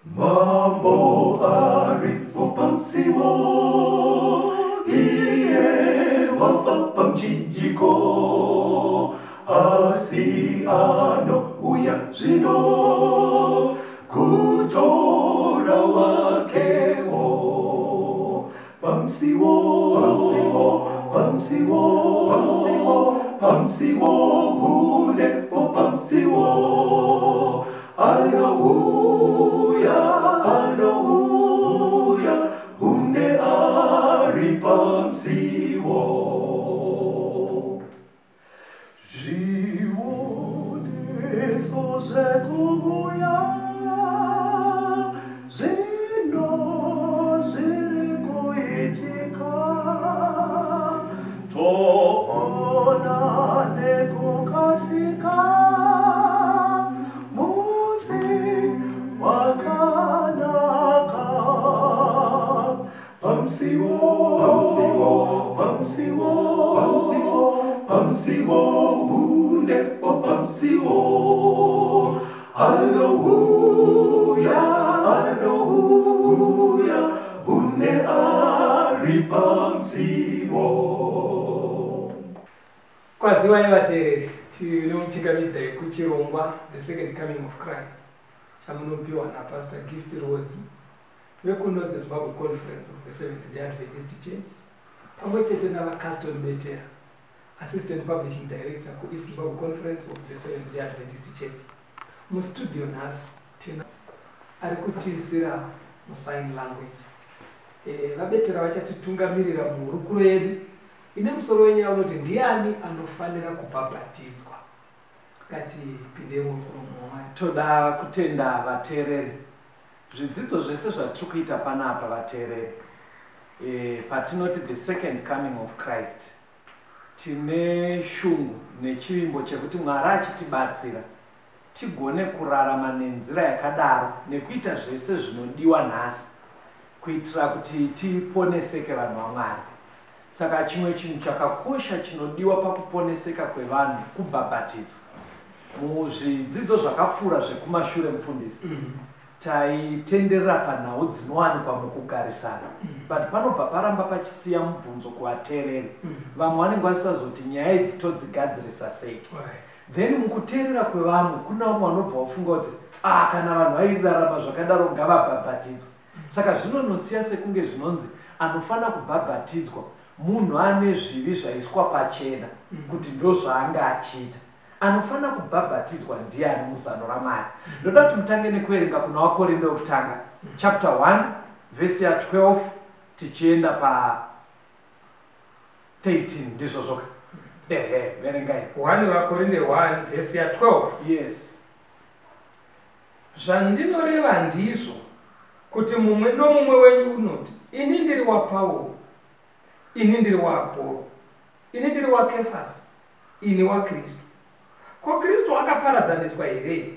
Mambo aripo pamusiwo, iye wafa pamuchinjiko, asi anouya zvino kutora wakewo. Pamusiwo, pamusiwo, pamusiwo, pamusiwo, pamusiwo, hunepo pamusiwo. Anouya, anouya, hunde ari pamusiwo. Zvioniso zvekuuya zvino zviri kuitika, toona nekukasika musi wakanaka. Pamusiwo, pamusiwo, pamusiwo, pamusiwo, pamusiwo, hundepo pamusiwo. Anouya, anouya, hunde ari pamusiwo. Kwaziwai vateereri, tinomuchingamidzai kuchirongwa The Second Coming of Christ chamunopiwa naPastor Gift Rwodzi vekuNorth Zimbabwe Conference of the Seventh Day Adventist Church, pamwe chete navaCaston Betera, Assistant Publishing Director kuEast Zimbabwe Conference of the Seventh Day Adventist Church. Mustudio nhasi tina ari kutiisira musign language. VaBetera vachatitungamirira muhurukuro yedu ine musoro wenyaya unoti ndiani anofanira kubhabhatidzwa. Ngatipindei muhurukuro muhomwe. Toda kutenda vateereri. Zvidzidzo zvese zvatiri kuita panapa vateereri, patinoti The Second Coming of Christ, tine shungu nechivimbo chekuti Mwari achitibatsira tigone kurarama nenzira yakadaro nekuita zvese zvinodiwa nhasi kuitira kuti tiponeseke vanhu vaMwari. Saka chimwe chinhu chakakosha chinodiwa pakuponeseka kwevanhu kubhabhatidzwa. Muzvidzidzo zvakapfuura zvekumashure mufundisi, taitenderera panhau dzinowanikwa mukugarisana, but panobva paramba pachisiya mubvunzo kuvateereri. Vamwe vanenge vasisazoti nyaya idzi todzigadzirisa sei. Then mukuteerera kwevamwe kuna vamwe vanobva vafunga kuti kana vanhu vairarama zvakadaro ngavabhabhatidzwe. Saka zvinonosiya sekunge zvinonzi anofanira kubhabhatidzwa munhu ane zvivi zvaiswa pachena kuti ndozvaanga achiita. Anofanira kubhabhatidzwa ndiani muzano raMwari? Ndoda kuti mutange nekuverenga kuna vaKorinde wekutanga chapter 1 verse ya 12 tichienda pa 13, ndizvozvoka? Ehe, verengai. 1 vaKorinde 1 verse ya 12. Yes. Zvandinoreva ndizvo kuti mumwe nomumwe wenyu unoti, ini ndiri waPauro, ini ndiri waAporo, ini ndiri waKefasi, ini waKristu. Ko Kristu akaparadzaniswa here?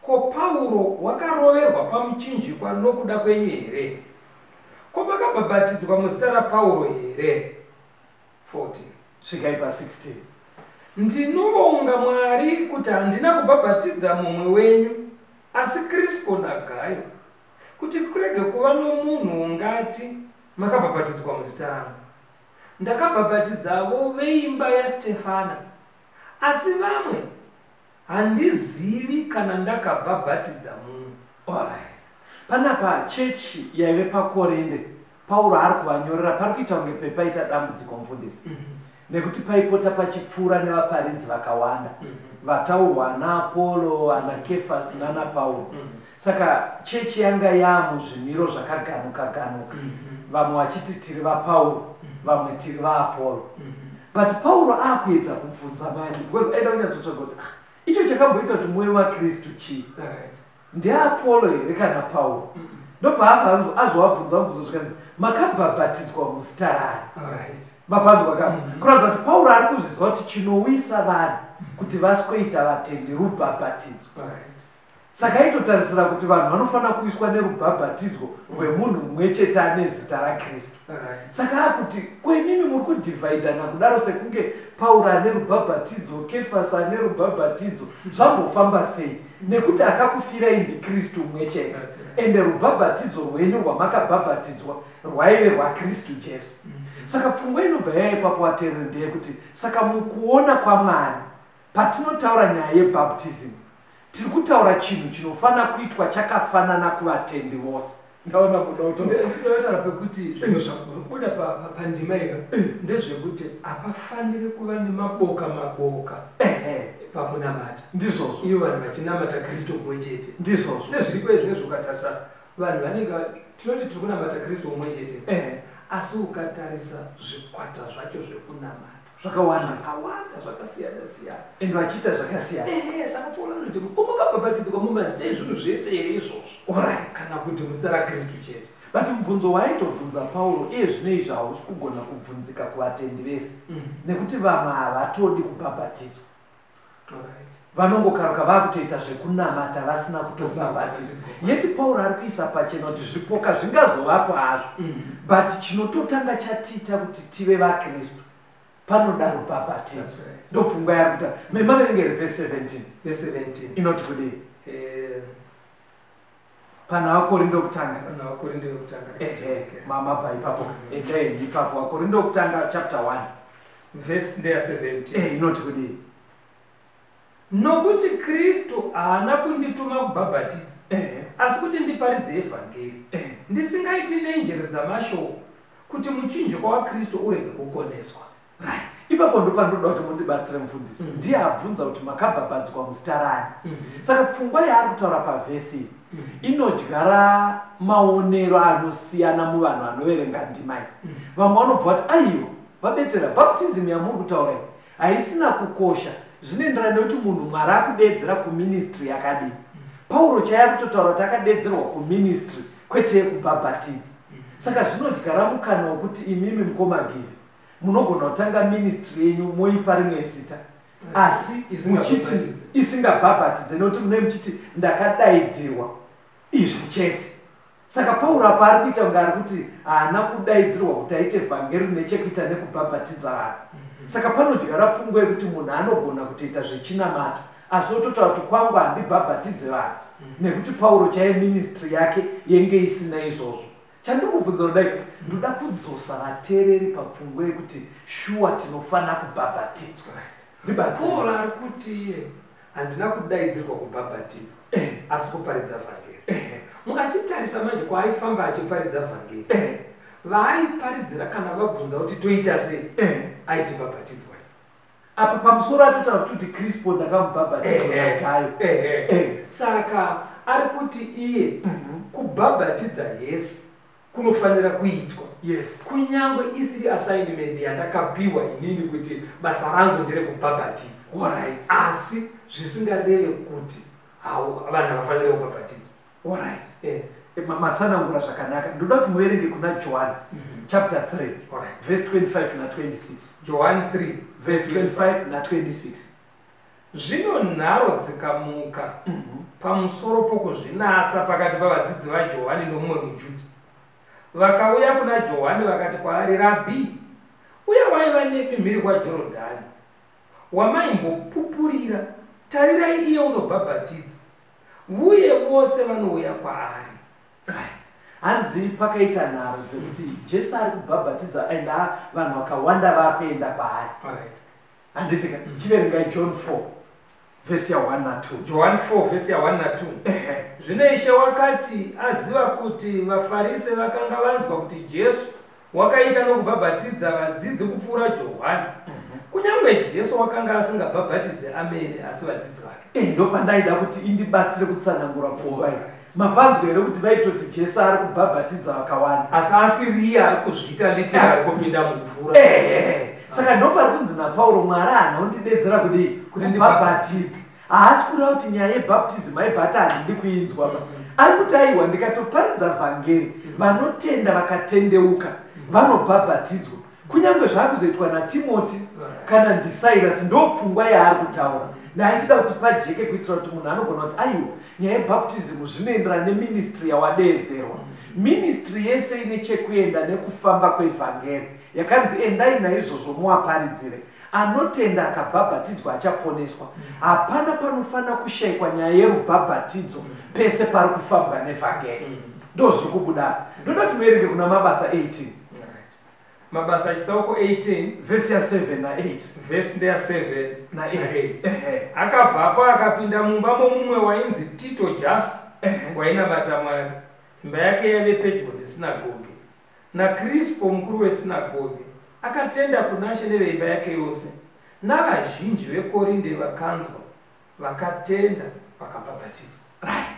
Ko Pauro wakaroverwa pamuchinjikwa nokuda kwenyu here? Ko makabhabhatidzwa muzita raPauro here? 14. Svikai pa 16. Ndinovonga Mwari kuti handina kubhabhatidza mumwe wenyu, asi Krispo naGayo, kuti kurege kuva nomunhu ungati makabhabhatidzwa muzita rangu. Ndakabhabhatidzavo veimba yaStefana, asi vamwe handizivi kana ndakabhabhatidza mumwe. Alright. Panapa chechi yaive paKorinde, Pauro ari kuvanyorera, pari kuita kunge pepaita dambudziko mufundisi. Nekuti paipota pachipfuura nevaparidzi vakawanda. Vataurwa ana Apollo, ana Kefasi nana Pauro. Saka chechi yanga yaamuzvimiro zvakaganuka ganuka. Vamwe vachiti tiri vaPauro, vamwe tiri vaApollo. But Pauro akuedza kubvunza manje because aida kunyatsotsvaga kuti icho chakamboita kuti muve vaKristu chii? NdiApollo here kana Pauro? Ndobva abva azovabvunza mubvunzo zvikanzi makabhabhatidzwa muzita rani? Mapanzwa ka? Kuratidza kuti Pauro ari kuzviziva kuti chinowisa vanhu kuti vasikoita vatendi rubhabhatidzo. Saka aitotarisira kuti vanhu vanofanira kuiswa nerubhabhatidzwo rwemunhu mumwe chete ane zita raKristu. Saka akuti kwemimi muri kudhivhaidhana kudaro sekunge Pauro ane rubhabhatidzo, Kefasi ane rubhabhatidzo, zvambofamba sei? Nekuti akakufirai ndiKristu mumwe chete, ende rubhabhatidzo rwenyu rwamakabhabhatidzwa rwaive rwaKristu Jesu. Saka pfungwa inobva yaya ipapo vateereri ndeyekuti saka mukuona kwaMwari patinotaura nyaya yebaptism tiri kutaura chinhu chinofanira kuitwa chakafanana kuvatendi vose. Ndaona kuda kutaura pekuti zvinhu zvabuda pandima ika ndezvekuti hapafaniri kuva nemaboka maboka pakunamata. Ndizvozvo. Ivo vanhu vachinamata Kristu mumwe chete. Ndizvozvo. Sezviriko izvi ukatarisa vanhu vanenge tinoti tiri kunamata Kristu mumwe chete, asi ukatarisa zvikwata zvacho zvekunamata zvakawanda zvakawanda zvakasiyana siyana, and vachiita zvakasiyana. Saka Pauro anoti mumakabhabhatidzwa mumazita ezvinhu zvese here izvozvo? Alright. Kana kuti muzita raKristu chete. But mubvunzo waaitobvunza Pauro iye zvino izvi hausi kugona kubvunzika kuvatendi vese, nekuti vamwe havatodi kubhabhatidzwa. Vanongokaruka vakutoita zvekunamata vasina kutobhabhatidzwa. Yeti Pauro ari kuisa pachena kuti zvipoka zvingazovapo hazvo, but chinototanga chatiita kuti tive vaKristu panoda rubhabhatidzo. Ndopfungwa yaari kuta. Memaverengere vhesi 17. Vhesi 17 inoti kudii? Pana vaKorindo kutanga. Pana vaKorindo yekutanga. Mabva ipapo. Endai ipapo. VaKorindo kutanga chapter 1. Vhesi ndeya 17. Inoti kudii? Nokuti Kristu haana kundituma kubhabhatidza, asi kuti ndiparidze evhangeri, ndisingaiti nenjere dzamashoko, kuti muchinjikwa waKristu urege kukoneswa. Right. Ipapo ndopandoda kuti mundibatsire mufundisi. Ndiye abvunza kuti makabhabhadzwa muzita rani. Saka pfungwa yaari kutaura pavhesi inodyara maonero anosiyana muvanhu vanoverenga ndima iyi. Vamwe vanobva vati aiwa vabetera baptism yamuri kutaura iyi haisina kukosha, zvinoenderana nekuti munhu Mwari akudedzera kuministry yakadii. Pauro chaiye ari kutotaura kuti akadedzerwa kuministry kwete yekubhabhatidza. Saka zvinodyara mukana wekuti imimi mukomagivi munogona kutanga ministry yenyu moipa rimwe zita, asi muchiti isingabhabhatidze, nekuti munenge muchiti ndakadaidzirwa izvi chete. Saka Pauro apa ari kuita kunge ari kuti haana kudaidzirwa kuti aite vhangeri nechekuita nekubhabhatidza vanhu. Saka panodyara pfungwa yekuti munhu anogona kutoita zvechinamato, asi ototaura kuti kwangu handibhabhatidze vanhu, nekuti Pauro chaiye ministry yake yenge isina izvozvo. Chandiri kubvunza kudai, ndoda kudzosa vateereri papfungwa yekuti shuwa tinofanira kubhabhatidzwa. Ndibatsire. Pauro ari kuti iye handina kudaidzirwa kubhabhatidzwa, asi kuparidza vhangeri. Mukachitarisa manje kwaaifamba achiparidza vhangeri, vaaiparidzira kana vabvunza kuti toita sei, aiti bhabhatidzwa. Apa pamusoro atotaura kuti Krispo ndakamubhabhatidzwa naGayo. Saka ari kuti iye kubhabhatidza yese kunofanira kuitwa. Yes. Kunyangwe isiri assignment yandakapiwa inini kuti basa rangu nderekubhabhatidza. Alright. Asi zvisingareve kuti vanhu havafaniri kubhabhatidzwa. Alright. Matsanangura zvakanaka. Ndoda kuti muverenge kuna John chapter 3 verse 25 na 26. John 3 verse 25 na 26. Zvino nharo dzikamuka pamusoro pokuzvinatsa pakati pavadzidzi vaJohani nomumwe muJudha. Vakauya kuna Johani vakati kwaari, Rabhi, uya waiva nemi mhiri kwaJorodhani, wamaimbopupurira, tarirai iye unobhabhatidza, uye vose vanouya kwaari. Hanzi pakaita nharo dzekuti Jesu ari kubhabhatidza and vanhu vakawanda vakuenda kwaari. Handitika chiverengai John 4 verse ya 1 na 2. John 4 verse ya 1 na 2. Zvino Ishe wakati aziva kuti vaFarise vakanga vanzwa kuti Jesu wakaita nokubhabhatidza vadzidzi kupfuura Johani, kunyange Jesu wakanga asingabhabhatidze amene asi vadzidzi vake. Ndopandaida kuti indibatsire kutsanangura pfungwa iyi. Mapanzwa here kuti vaitoti Jesu ari kubhabhatidza vakawanda, asi asiriye ari kuzviita literally kupinda mumvura. Saka ndopari kunzi naPauro, Mwari haana kundidedzera kudii? Kuti ndibhabhatidze. Haasi kureva kuti nyaya yebaptism aibva handidi kuinzwa. Ari kuti aiwa ndikatoparidza vhangeri, vanotenda vakatendeuka vanobhabhatidzwa. Kunyange zvakuzoitwa naTimoti kana ndiSairasi, ndopfungwa yaari kutaura. Ndaichida kuti pajeke kuitira kuti munhu anogona kuti aiwa, nyaya yebaptism zvinoenderana neministry yawadeedzerwa. Ministry yese ine chekuenda nekufamba kwevhangeri yakanzi endai naizvozvo muwaparidzire. Anotenda akabhabhatidzwa achaponeswa. Hapana panofanira kushayikwa nyaya yerubhabhatidzo pese pari kufambwa nevhangeri. Ndo zviri kubuda. Ndoda kuti muerenge kuna Mabasa 18. Mabasa chitsauko 18. Vhesi ya7 na8. Vhesi ndeya7. Na8. Akabvapo akapinda mumba momumwe wainzi Tito Jaspo, wainamata Mwari. Imba yake yaive pedyo nesinagoge. NaKrispo mukuru wesinagoge akatenda kunaShe neveimba yake yose. Navazhinji veKorinde vakanzwa, vakatenda, vakabhabhatidzwa. Right,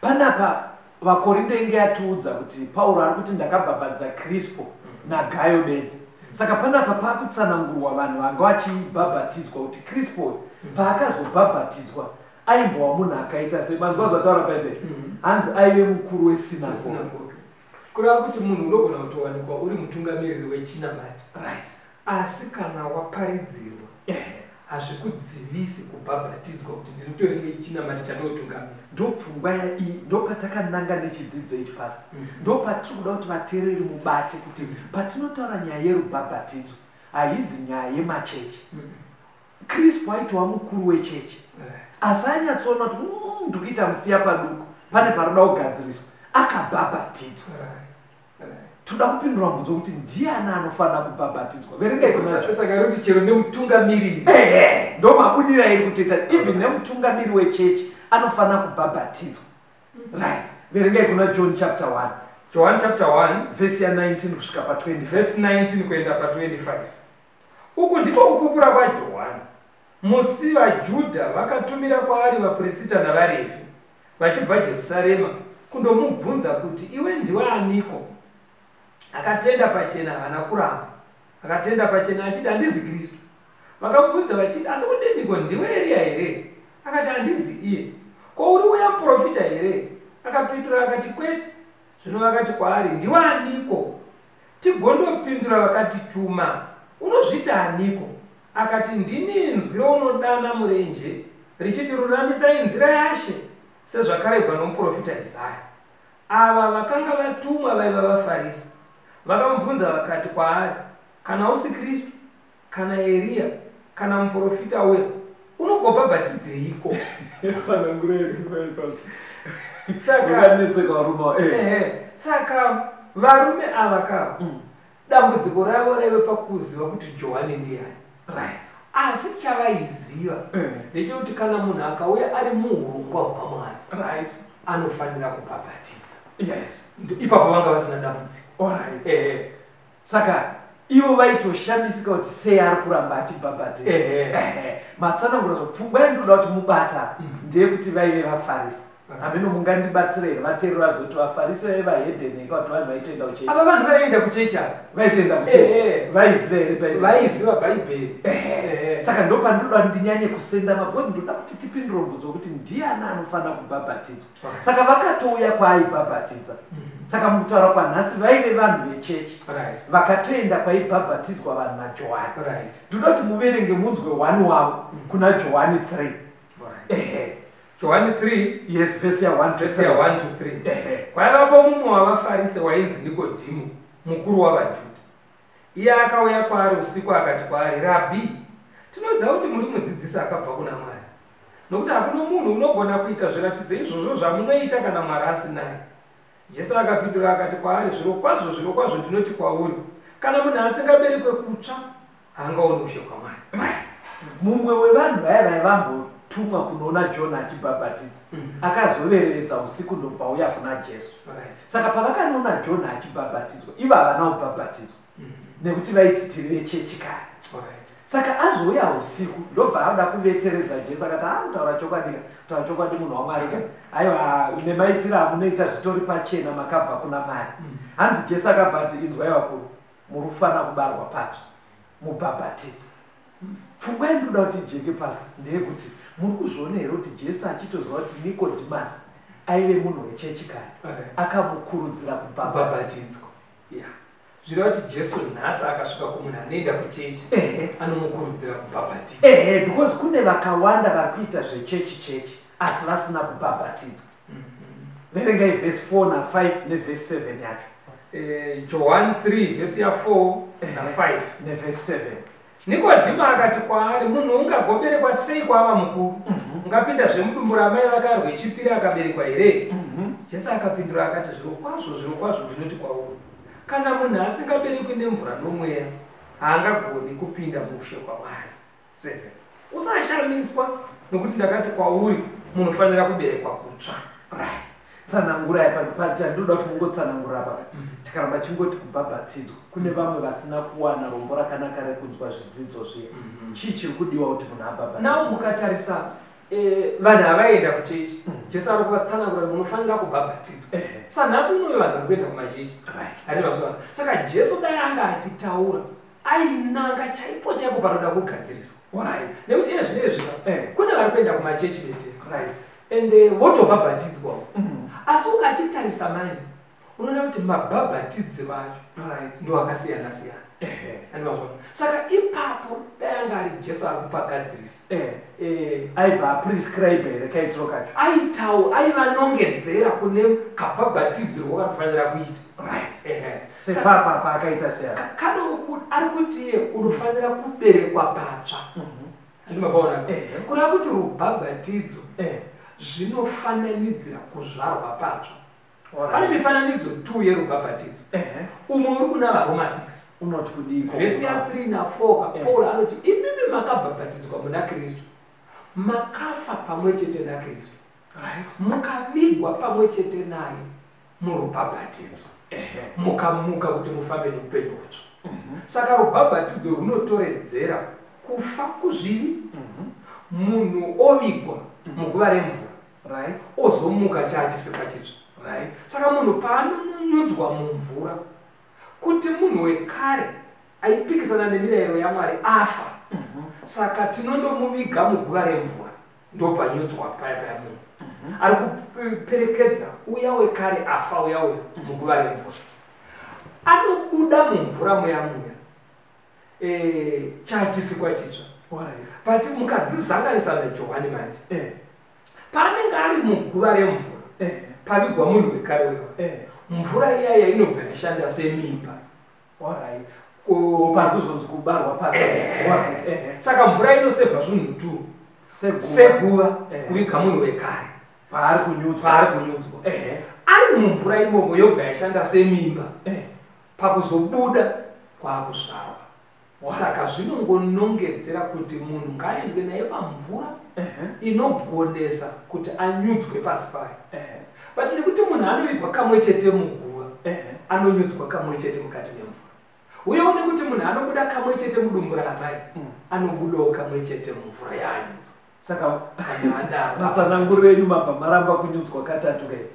panapa Vakorinde inge yatiudza kuti Pauro ari kuti ndakabhabhadza Crispo naGayo bedzi. Saka panapa paakutsanangurwa vanhu vanga vachibhabhatidzwa, kuti Crispo paakazobhabhatidzwa aimbova munhu akaita sei. Manzwa zvataura Bhaibheri? Hanzi aive mukuru wesinagoge. Sinagoge. Kureva kuti munhu unogona kutowanikwa uri mutungamiriri wechinamati, asi kana waparidzirwa, hazvikudzivisi kubhabhatidzwa kuti ndinotori nechinamati chandinotungamira. Ndopfungwa iyi, ndopatakananga nechidzidzo ichi, pasi ndopatiri kuda kuti vateereri mubate kuti patinotaura nyaya yerubhabhatidzo haizi nyaya yemachechi. Crispo aitova mukuru wechechi, asi anyatsoona kuti ndikuita musiya paduku, pane paroda kugadziriswa, akabhabhatidzwa. Toda kupindura mubvunzo kuti ndiani anofanira kubhabhatidzwa. Verengai kuna Saka roti chero nemutungamiriri. Ehe, ndo mabudiro airi kutoita. Even nemutungamiri wechechi anofanira kubhabhatidzwa. Right, verengai kuna John chapter 1. John chapter 1. Vhesi ya19 kusvika pa25. Vhesi 19 kuenda pa25. Uku ndiko kupupura kwaJohani musi vaJudha vakatumira kwaari vaprista navaRevhi vachibva Jerusarema kundomubvunza kuti, "Iwe ndiwe aniko?" Akatenda pachena, haana kuramba. Akatenda pachena achiti, "Handizi Kristu." Vakamubvunza vachiti, "Asi kudiniko, ndiwe Eriya here?" Akati, "Handizi iye." "Ko uri uya muprofita here?" Akapindura akati, "Kwete." Zvino vakati kwaari, "Ndiwe aniko? Tigondopindura vakatituma. Unozviti aniko?" Akati, "Ndini inzwi rounodana murenje richiti, 'Ruramisai nzira yaShe,' sezvakarebwa nomuprofita Isaya." Ava vakanga vatumwa vaiva vaFarisi. Vakamubvunza vakati kwaari, "Kana usi Kristu, kana Eriya, kana muprofita uya, unogobhabhatidzireiko?" Saka Vakanetseka varume. Ehe, saka varume ava kava dambudziko ravo raive pakuziva kuti Johani ndiani. Asi chavaiziva ndechekuti kana munhu akauya ari muurongwa hwaMwari, anofanira kubhabhatidza. Ipapo vanga vasina dambudziko. Ehe. Saka ivo vaitoshamisika kuti sei ari kuramba achibhabhatidza. Matsanangura zvo. Pfungwa yandinoda kuti mubata ndeyekuti vaive vaFarisi. Hameno mungandibatsira here, vateereri vazoti vaFarisi vaive vahedheni kuti vanhu vaitoenda kuchechi? Ava vanhu vaienda kuchechi ava. Vaitoenda kuchechi. Vaiziva here Bhaibheri? Vaiziva Bhaibheri. Saka ndo pandinoda kuti ndinyanye kusendama, because ndoda kuti tipindure mubvunzo wekuti ndiani anofanira kubhabhatidzwa. Saka vakatouya kwaaibhabhatidza. Saka mukutaura kwanhasi vaive vanhu vechechi vakatoenda kwaibhabhatidzwa vanhu naJohani. Ndoda kuti muverenge munzwe one wavo kuna Johani 3. Ehe. Johani 3. Yes, vhesi ya1. Vhesi ya1 to 3. Kwaivapo mumwe wavaFarise wainzi Nikodhimo, mukuru wavaJudha. Iye akauya kwaari usiku akati kwaari, "Rabhi, tinoziva kuti muri mudzidzisi akabva kuna Mwari, nokuti hakuna munhu unogona kuita zviratidzo izvozvo zvamunoita kana Mwari asinaye." Jesu akapindura akati kwaari, "Zvirokwazvo, zvirokwazvo, ndinoti kwauri, kana munhu asingaberekwe kutsva, haangaoni ushe hwaMwari." Mumwe wevanhu vaya vaivambotumwa kunoona John achibhabhatidza akazoverevedza usiku ndobva uya kuna Jesu. Saka pavakanoona John achibhabhatidzwa, ivo havana kubhabhatidzwa nekuti vaiti tiri vechechi kare. Saka azouya usiku ndobva ada kuveteredza Jesu, akati, "A, kutaura chokwadi ka, kutaura chokwadi, munhu waMwari ka, aiwa, nemaitiro amunoita zvitori pachena makabva kuna Mwari." Hanzi Jesu akabva ati, "Inzwai vakuru, muri kufanira kubarwa patsva, mubhabhatidzwa." Pfungwa yandinoda kuti ijeke pasi ndeyekuti muri kuzviona here kuti Jesu achitoziva kuti Nikodhimasi aive munhu wechechi kare, akamukurudzira kubhabhatidzwa? Yeah. Zvireva kuti Jesu nhasi akasvika kumunhu anoenda kuchechi anomukurudzira kubhabhatidzwa. Ehe, because kune vakawanda vari kuita zvechechi chechi asi vasina kubhabhatidzwa. Verengai vhesi 4 na5 nevhesi 7 yacho. Johani 3 vhesi ya4 na5 nevhesi 7. Nikodhima akati kwaari, munhu ungagoberekwa sei kwaava mukuru? Ungapinda zvemudumbu ramai vakarwe chipiri akaberekwa here? Jesu akapindura akati, zvirokwazvo zvirokwazvo ndinoti kwauri, kana munhu asingaberekwi nemvura nomweya, haangagoni kupinda muushe hwaMwari. 7 Usashamiswa nokuti ndakati kwauri, munofanira kuberekwa kutsva. Right. Tsanangurai chandinoda kuti mungotsanangura apa. Tikaramba chingoti kubhabhatidzwa, kune vamwe vasina kuwana rombo rakanaka rekunzwa zvidzidzo zviya. Chii chiri kudiwa kuti munhu abhabhatidzwe? Now mukatarisa vanhu havaenda kuchechi, Jesu ari kuvatsanangura munofanira kubhabhatidzwa. Sanhasi unoyo vanhu vari kuenda kumachechi. Right. Saka Jesu dai anga achitaura ainanga chaipo chaipo panoda kugadziriswa. Right. Nekuti iye zvinezvi kune vari kuenda kumachechi bete. Right. Ende votobhabhatidzwawo. Asi ukachitarisa manje unoona kuti mabhabhatidziro acho ndo akasiyana siyana. Saka ipapo dai anga ari Jesu ari kupagadzirisa. Aibva aprescribe here kaitiro kacho? Aivanongedzera kune kabhabhatidziro kanofanira kuita. Right. Sepapa paakaita seya. Kana ari kuti iye unofanira kuberekwa patsva. Ndinopaona. Kureva kuti rubhabhatidzo zvinofananidzira kuzvarwa patsva. Pane mifananidzo 2 yerubhabhatidzo. Umwe uri kuna vaRoma 6. Unoti kudii? Vhesi ya 3 na 4 Paul anoti imimi makabhabhatidzwa muna Kristu, makafa pamwe chete naKristu. Right. Mukavigwa pamwe chete naye murubhabhatidzo. Mukamuka kuti mufambe neupenyu hutsva. Saka rubhabhatidzo runotoredzera kufa kuzvivi, munhu ovigwa muguva remvura. Right. Ozomuka chaachisika chitsva. Right. Saka munhu paanonyudzwa mumvura, kuti munhu wekare aipikisana nemirayiro yaMwari afa. Saka tinondomuviga muguva remvura, ndopanyudzwa paya paya munhu. Ari kuperekedza uya wekare afa uya uya muguva remvura. Anobuda mumvura muya muya chachisikwa chitsva. But mukadzizanganisa naJohani manje, paanenge ari muguva remvura, pavigwa munhu wekare uya, mvura iyaya inobva yashanda semimba. Alright. Pari kuzonzi kubarwa patsva. Alright. Saka mvura inosevha zvinhu 2. Seguva kuviga munhu wekare paari kunyudzwa. Ari mumvura imomo yobva yashanda semimba. Pakuzobuda kwaakuzvarwa. Saka zvinongonongedzera kuti munhu ngaaendwe naye pamvura inogonesa kuti anyudzwe pasi payo. But nekuti munhu anovigwa kamwe chete muguva, anonyudzwa kamwe chete mukati memvura. Uyewo nekuti munhu anobuda kamwe chete mudumbu raamai, anobudawo kamwe chete mumvura yaanyudzwa. Saka matsananguriro enyu mabva maramba kunyudzwa katatu kai.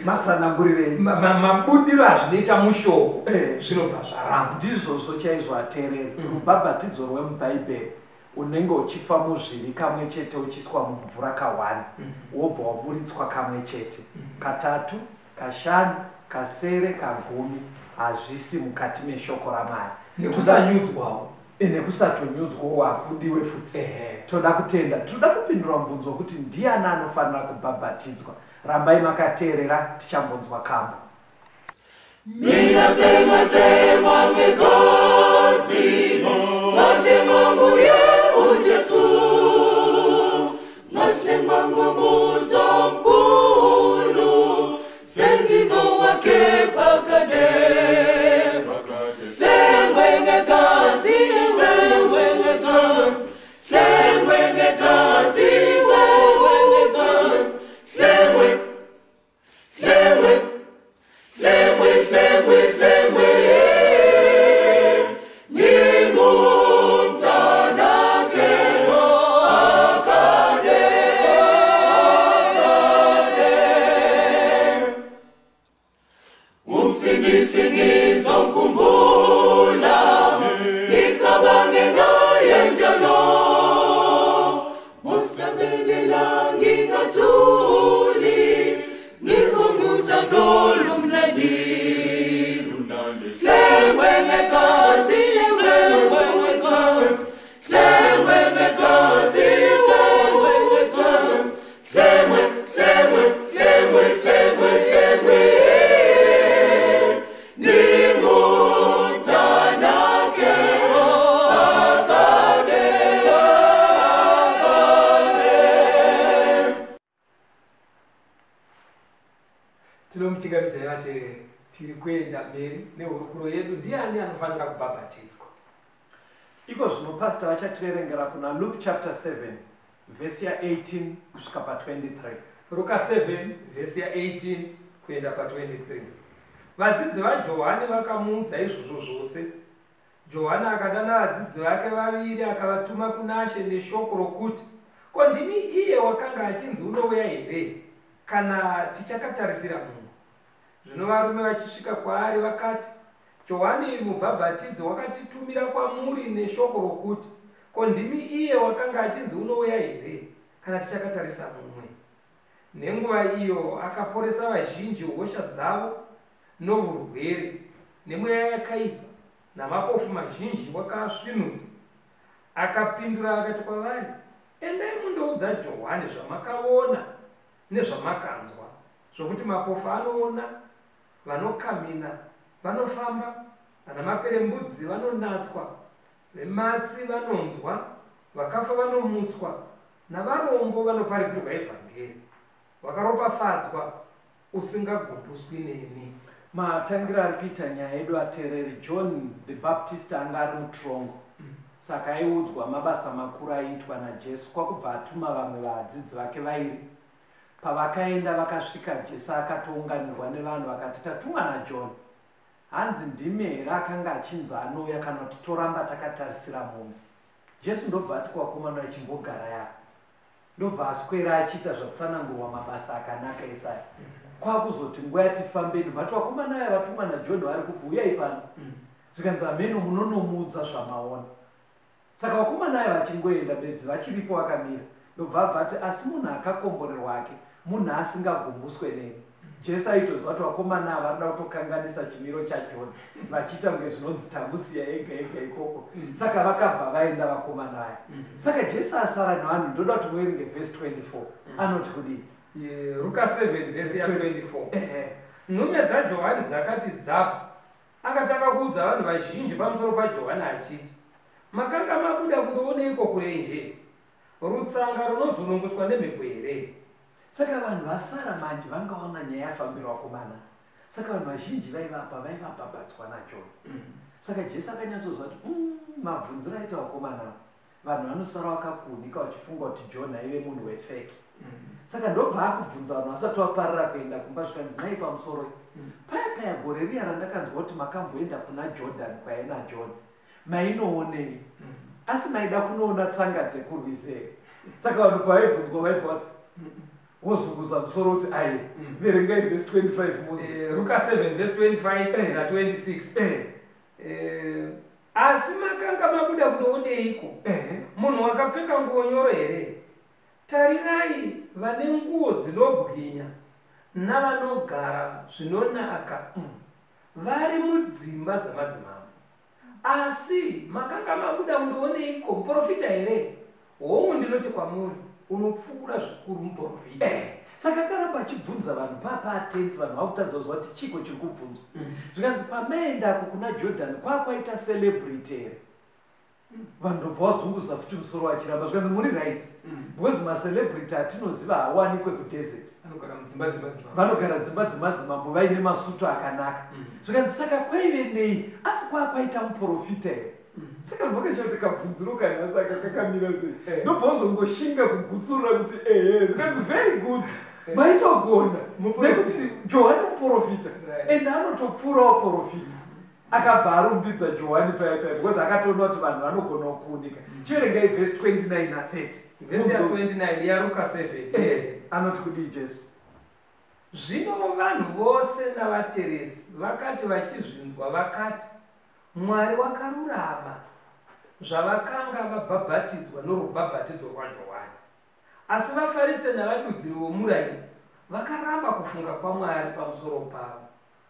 Matsananguriro enyu mabudiro azvinoita mushoko zvinobva zvaramba. Ndizvozvo chaizvo ateereri. Rubhabhatidzo rwemubhaibheri unenge uchifa muzvivi kamwe chete uchiswa mumvura ka1, wobva waburitswa kamwe chete. Katatu, kashanu, kasere, kagumi hazvisi mukati meshoko raMwari. Nekusanyudzwawo. Nekusatonyudzwawo hakudiwe futi. Toda kutenda, toda kupindura mubvunzo wekuti ndiani anofanira kubhabhatidzwa. Rambai makateerera, tichambonzwa kambo. Mina sengahlengwa ngegazi, ngahlengwa nguye uJesu, ngahlengwa ngomusa omkhulu, sengingowakhe phakade. Hlengwe ngegazi, hlengwe ngegazi, hlengwe ngegazi, hlengwe ngegazi, hlengwe, hlengwe, hlengwe, hlengwe, hlengwe. Ngingumntanakhe phakade, phakade. Umsindisi ngizomkhumbula, ngicabange ngaye njalo. Ngihlabelela ngingathuli, ngibonga uthando olumnandi. Hlengwe Tinomuchingamidzai vateereri, tiri kuenda mberi nehurukuro yedu. Ndiani anofanira kubhabhatidzwa? Iko zvino pastor vachativerengera kuna Luke chapter 7 vhesi ya18 kusvika pa23. Ruka 7 vhesi ya18 kuenda pa23. Vadzidzi vaJohani vakamuudza izvozvo zvose. Johani akadana vadzidzi vake vaviri akavatuma kunaShe neshoko rokuti, Ko ndimi iye wakanga achinzi unouya here, kana tichakatarisira mumwe? Zvino varume vachisvika kwaari vakati, Johani mubhabhatidzi wakatitumira kwamuri neshoko rokuti, Ko ndimi iye wakanga achinzi unouya here, kana tichakatarisa mumwe? Nenguva iyo akaporesa vazhinji hosha dzavo novurwere, nemweya yakaipa, namapofu mazhinji wakaasvinudza. Akapindura akati kwavari, Endai mundoudza Johani zvamakavona nezvamakanzwa, zvokuti mapofu anoona, vanokamhina vanofamba, vanamaperembudzi vanonatswa, vematsi vanonzwa, vakafa vanomutswa, navarombo vanoparidzirwa evhangeri. Wakaropafadzwa usingagumbuswi neni. Matangira ari kuita nyaya yedu ateereri, John the Baptist anga ari mutirongo, saka aiudzwa mabasa makuru aiitwa naJesu, kwakubva atuma vamwe vadzidzi vake vairi. Pavakaenda vakasvika Jesu akatounganirwa nevanhu, vakati tatumwa naJohn, hanzi ndimi here akanga achinzi anouya, kana kuti toramba takatarisira mumwe? Jesu ndobva ati kuvakomana vachimbogara yako, ndobva aswera achiita zvatsanangurwa mabasa akanaka esaya. Kwakuzoti nguva yatifambei, ndobva ati vakomana aya vatumwa naJohn vari kupi, uyai pano. Zvikanzi hameno munonomuudza zvamaona. Saka vakomana aya vachingoenda bedzi vachiripo vakamira, ndobva abva ati asi munhu akakomborerwa ake munhu asingagumbuswe neni. Jesu aitoziva kuti vakomana ava varikuda kutokanganisa chimiro chaJohn, vachiita kunge zvinonzi tamusiya ega ega ikoko. Saka vakabva vaenda vakomana aya. Saka Jesu asara nevanhu. Ndoda kuti muverenge vhesi 24, anoti kudii? Ruka 7 vhesi ya24. Nhume dzaJohani dzakati dzabva, akatanga kuudza vanhu vazhinji pamusoro paJohani achiti, Makanga mabuda kundooneiko kurenje? Rutsanga runozununguswa nemhepo here? Saka vanhu vasara manje vangaona nyaya yafambira vakomana. Saka vanhu vazhinji vaivapa vaivabhabhadzwa naJohn. Saka Jesu akanyatsoziva kuti mabvunziro aita vakomana, vanhu vanosara vakakuunika vachifunga kuti John aive munhu wefake. Saka ndobva akubvunza vanhu vasati vaparira kuenda kumba, zvikanzi nai pamusoro paya paya gore riya randakanzwa kuti makamboenda kuna Jordan kwaive naJohn, mainoonei? Asi maida kunoona tsanga dzekurwisei? Saka vanhu pavaibvunzwa vaibva vati wozunguza musoro kuti aiwa. Verengai vhesi 25 munzwe. Ruka 7 vhesi 25 na26. Asi makanga mabuda kundooneiko? Munhu wakapfeka nguo nyoro here? Tarirai vane nguo dzinobwinya navanogara zvinonaka vari mudzimba dzamadzimambo. Asi makanga mabuda kundooneiko? Muprofita here? Hongu, ndinoti kwamuri, unopfuura zvikuru muprofita. Saka akaramba achibvunza vanhu paapatenzi, vanhu vakutadza kuziva kuti chiko chiri kubvunzwa. Zvikanzi pamaendako kuna Jordan kwakwaita celebrity here? Vanhu ndobva vazunguza futi musoro vachiramba. Zvikanzi muri right, because macelebrity atinoziva haawanikwe kudesert, anogara mudzimba dzemadzimambo, vanogara dzimba dzemadzimambo vaine masutu akanaka. Zvikanzi saka kwaive nei? Asi kwakwaita muprofita here? Saka vanhu vakashaa kuti kabvunziro kanhasi aka kakamira sei. Ndobva uzongoshinga kugutsurira kuti ehe. Zvikanzi very good, maitogona, nekuti Johani muprofita, ende anotopfuurawo profita. Akabva arumbidza Johani paya paya because akatoona kuti vanhu vanogona kuunika. Chiverengai vhesi 29 na30. Vhesi ya29 yaRuka 7. Anoti kudii Jesu? Zvino vanhu vose navateresi vakati vachizvinzwa vakati, Mwari wakarurama, zvavakanga vabhabhatidzwa norubhabhatidzo rwaJohani. Asi vaFarise navadudziri vomurayiro vakaramba kufunga kwaMwari pamusoro pavo,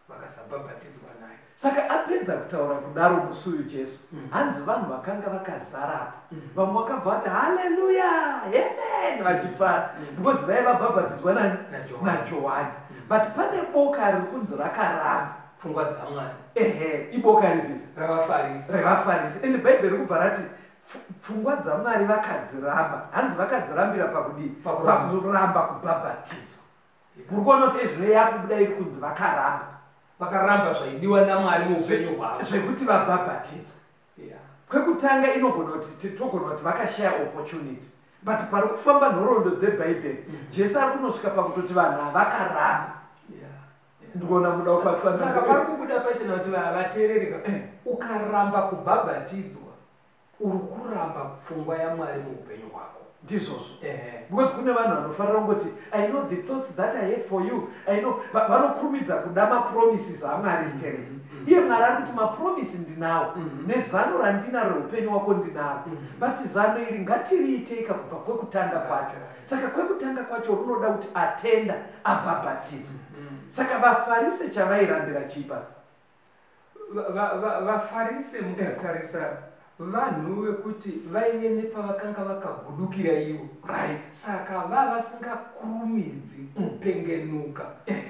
vakasabhabhatidzwa naye. Saka apedza kutaura kudaro musi uyu Jesu, hanzi vanhu vakanga vakazarapo, vamwe vakabva vati haleluya, amen, vachifara because vaiva vabhabhatidzwa nani? NaJohani. NaJohani. But pane boka riri kunzi rakaramba pfungwa dzaMwari. Ehe, iboka ripi? RavaFarisi. RevaFarisi. Ende Bhaibheri rikubva rati pfungwa dzaMwari vakadziramba. Hanzi vakadzirambira pakudii? Pakuramba. Pakuramba kubhabhatidzwa. Muri kuona kuti ezvino yakubuda iri kunzi vakaramba. Vakaramba zvaidiwa naMwari muupenyu hwavo. Zvekuti vabhabhatidzwe. Kwekutanga inogona kuti togona kuti vakashaya opportunity. But pari kufamba nhoroondo dzebhaibheri, Jesu ari kunosvika pakutoti vanhu havakaramba. Ndikuona muda kukwatsanangura. Saka pari kubuda pachena kuti vateereri, ukaramba kubhabhatidzwa, uri kuramba pfungwa yaMwari muupenyu hwako. Ndizvozvo. Because kune vanhu vanofarira kungoti I know the thoughts that I have for you. I know vanokurumidza kuda mapromises aMwari stereki. Iye Mwari ari kuti mapromise ndinawo, nezano randinaro reupenyu wako ndinaro. But zano iri ngatiriitei kubva kwekutanga kwacho. Saka kwekutanga kwacho runoda kuti atenda abhabhatidzwe. Saka vaFarise chavairambira chii pasi? VaFarise mukatarisa vanhu vekuti vaive nepavakanga vakagudukira ivo. Right. Saka vavasingakurumidzi kupengenuka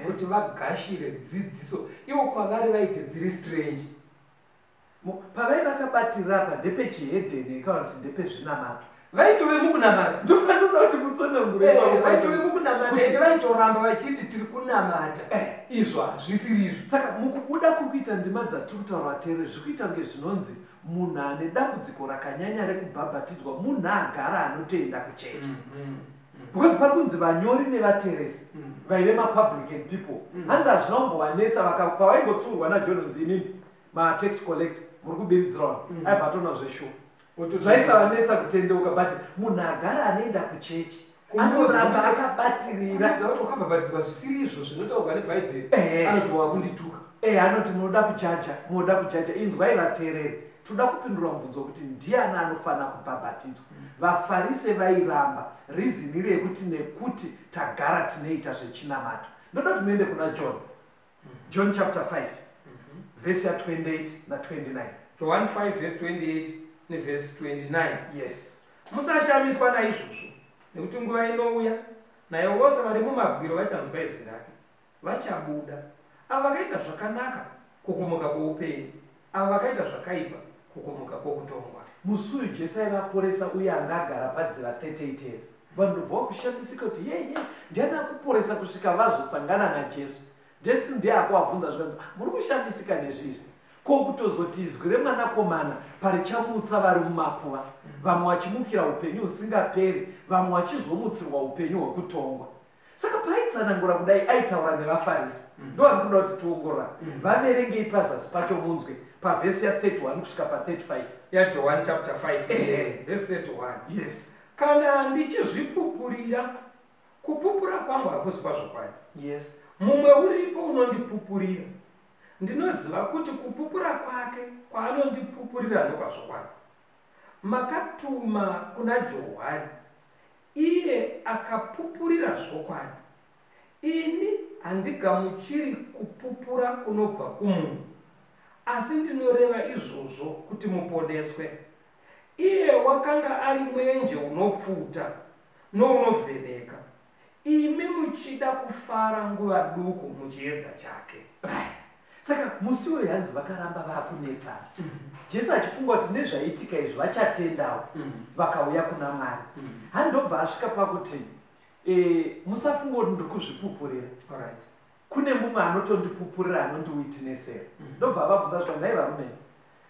kuti vagashire dzidziso. Ivo kwavari vaiti dziri strange. Pavai vakabatirira apa ndepechihedheni kana kuti ndepezvinamato. Vaitove mukunamata. Ndopanoda kuti mutsanangure ipapo. Vaitove mukunamata ende vaitoramba vachiti tiri kunamata. Izvo hazvisiri izvo. Saka mukubuda kuri kuita ndima dzatiri kutaura vateereri zviri kuita kunge zvinonzi munhu ane dambudziko rakanyanya rekubhabhatidzwa munhu agara anotoenda kuchechi. Because pari kunzi vanyori nevateresi vaive mapublican people. Hanzi hazvina kumbovanetsa pavaingotsurwa naJohn kunzi inini matax collector muri kubiridzira vanhu. Aibva atoona zveshuwa. Zvaisavanetsa kutendeuka, but munhu agara anoenda kuchechi anoramba akabatirira. Kumuudza kuti wakabhabhatidzwa zvisiri izvo zvinotaurwa neBhaibheri, anoti wakundituka. Anoti munoda kujaja, munoda kujaja. Inzwai vateereri, toda kupindura mubvunzo kuti ndiani anofanira kubhabhatidzwa. VaFarise vairamba reason iri yekuti nekuti tagara tinoita zvechinamato. Ndoda kuti muende kuna John. John chapter 5, verse ya 28 na 29. John 5 verse 28 neverse 29. Yes. Musashamiswa naizvozvo, nekuti nguva inouya, nayo vose vari mumabwiro vachanzwa izwi rake, vachabuda. Avo vakaita zvakanaka kukumuka kwoupenyu, avo vakaita zvakaipa kukumuka kwokutongwa. Musi uyu Jesu aivaporesa uye anga agara padziva 38 years. Vanhu ndobva vakushamisika kuti ye ndiani akuporesa kusvika vazosangana naJesu. Jesu ndiye akuvabvunza zvikanzi muri kushamisika nezvizvi. Ko kutozoti izwi remwanakomana parichamutsa vari mumakuva, vamwe vachimukira upenyu husingaperi, vamwe vachizomutsirwa upenyu hwekutongwa. Saka paaitsanangura kudai aitaura nevaFarisi. Ndo kuda kuti tiongorora. Vaverengei pazasi pacho munzwe pavhesi ya 31 kusvika pa 35. YaJohn chapter 5 verse 31. Yes. Kana ndichizvipupurira, kupupura kwangu hakusi kwazvokwadi. Yes. Mumwe uripo unondipupurira. Ndinoziva kuti kupupura kwake kwaanondipupurira ndokwazvokwadi. Makatuma kuna Johani, iye akapupurira zvokwadi. Ini handigamuchiri kupupura kunobva kumunhu, asi ndinoreva izvozvo kuti muponeswe. Iye wakanga ari mwenje unopfuta nounovheneka, imi muchida kufara nguva duku muchiedza chake. Right. Saka musi uyu hanzi vakaramba vakunetsana. Jesu achifunga kuti nezvaiitika izvi vachatendawo, vakauya kuna Mwari. Handobva asvika pakuti musafunga kuti ndiri kuzvipupurira. Alright. Kune mumwe anotondipupurira anondiwitnessera. Ndobva vabvunza zvika nhai varume,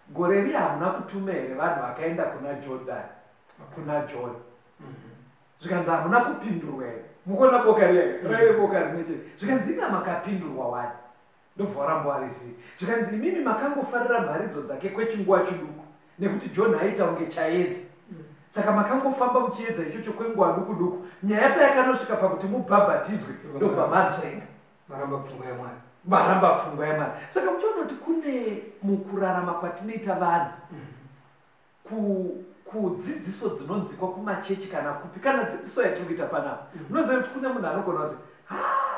gore riya hamuna kutuma here vanhu vakaenda kuna Jordan, kuna John? Zvikanzi hamuna kupindurwa here? Mukuona boka riya raive boka rimwe chete. Zvikanzi ina makapindurwa wani. Ndobva waramba wariziva. Zvikanzi imimi makangofarira mharidzo dzake kwechinguva chiduku, nekuti John aita kunge chaedza. Saka makangofamba muchiedza ichocho kwenguva duku duku. Nyaya payakanosvika pakuti mubhabhatidzwe, ndobva manzvenga. Maramba pfungwa yaMwari. Maramba pfungwa yaMwari. Saka muchiona kuti kune mukurarama kwatinoita vanhu, kudzidziso dzinonzikwa kumachechi kana kupi, kana dzidziso yatiri kuita panapa. Unoziva kuti kune munhu anogona kuti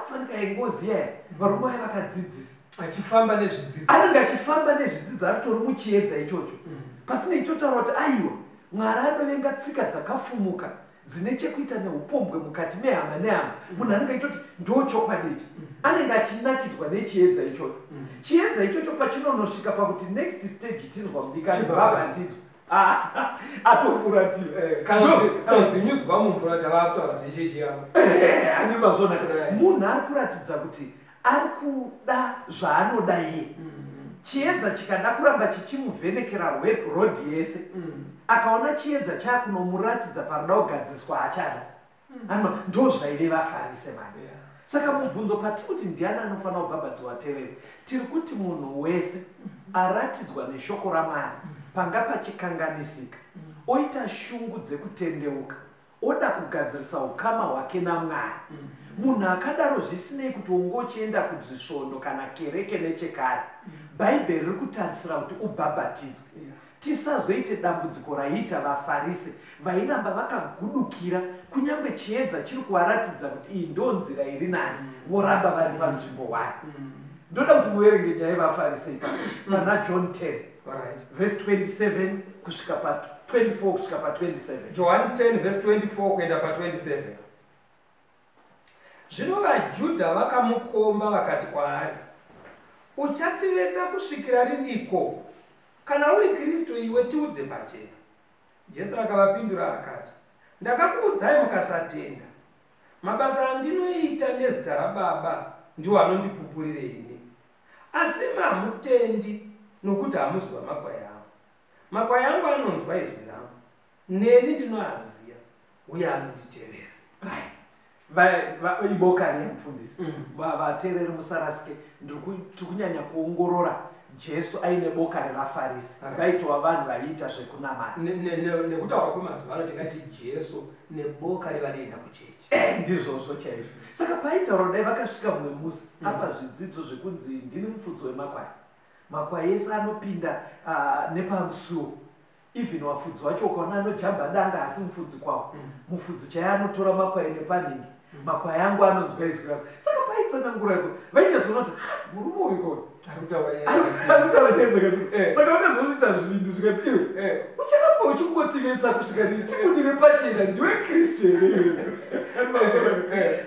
fanika ingoziya here, varume vaya vakadzidzisa. Achifamba nezvidzidzo. Anenge achifamba nezvidzidzo aritori muchiedza ichocho. Patinenge totaura kuti aiwa, Mwari anovenga tsika dzakafumuka dzine chekuita neupombwe mukati mehama nehama. Munhu anenge achitoti ndo chokwadi ichi. Anenge achinakidzwa nechiedza ichocho. Chiedza ichocho pachinonosvika pakuti next stage tinzwa mudikani Chibhabhatidzwa. bhabhatidzwa. Atofuratira. Kana kudzinyudzwa mumvura tava kutaura zvechechi yavo. Ane mazvona, munhu ari kuratidza kuti ari kuda zvaanoda iye. Chiedza chikada kuramba chichimuvhenekera rodhi yese, akaona chiedza chaakunomuratidza paroda kugadziriswa, haachada. Ano ndo zvaive vaFarise mani. Saka mubvunzo patiri kuti ndiani anofanira kubhabhadzwa, tereri, tiri kuti munhu wese aratidzwa neshoko raMwari panga pachikanganisika, oita shungu dzekutendeuka, oda kugadzirisa ukama hwake naMwari. Munhu akadaro, zvisinei kuti unge uchienda kudzisvondo kana kereke nechekare, Bhaibheri riri kutarisira kuti ubhabhatidzwe. Tisazoite dambudziko raiita vaFarise vairamba vakagudukira, kunyange chiedza chiri kuvaratidza kuti iyi ndo nzira iri nani, voramba vari panzvimbo 1. Ndoda kuti muverenge nyaya yevaFarise ipasi pana John 10 verse 27 kusvika pa24, kusvika pa27. John 10 verse 24 kuenda pa27. Zvino vaJudha vakamukomba vakati kwaari, "Uchativetsa kusvikira riniko? Kana uri Kristu iwe, tiudze pachena." Jesu akavapindura akati, "Ndakakuudzai mukasatenda. Mabasa andinoita nezita raBaba ndiwo anondipupurire ini. Asi mamutendi nokuti hamuzi vamakwai angu. Makwai angu anonzwa izwi rangu, neni ndinoaziva, uye anonditevera." Right. Iboka riya, mufundisi. Vateereri, musarasike. Tiri kunyanya kuongorora Jesu aine boka revaFarisi. Vaitova vanhu vaiita zvekunamata. Nekutaura kwemazuva ano tingati Jesu neboka revanoenda kuchechi. Ndizvozvo chaizvo. Saka paitaura kudai, vakasvika mumwe musi apa zvidzidzo zvekunzi, "Ndini mufudzi wemakwai, makwai ese anopinda nepamusuo. Even wafudzi wacho ukaona anojamba danga, asi mufudzi kwawo. Mufudzi chaiye anotora makwai nepanhingi. Makwai angu anonzwa izwi rangu." Saka paitsanangura iko, vainyatsoona kuti, "Ha, murume uyu ko ari kutaura nyaya ari dzakasiyana." kutaura nyaya dzakasiyana. Saka vakazozviita zvivindi, zvikati, "Iwe, ucharamba uchingotivetsa kusvika rini? Tibudire pachena, ndiwe Kristu here iwe?"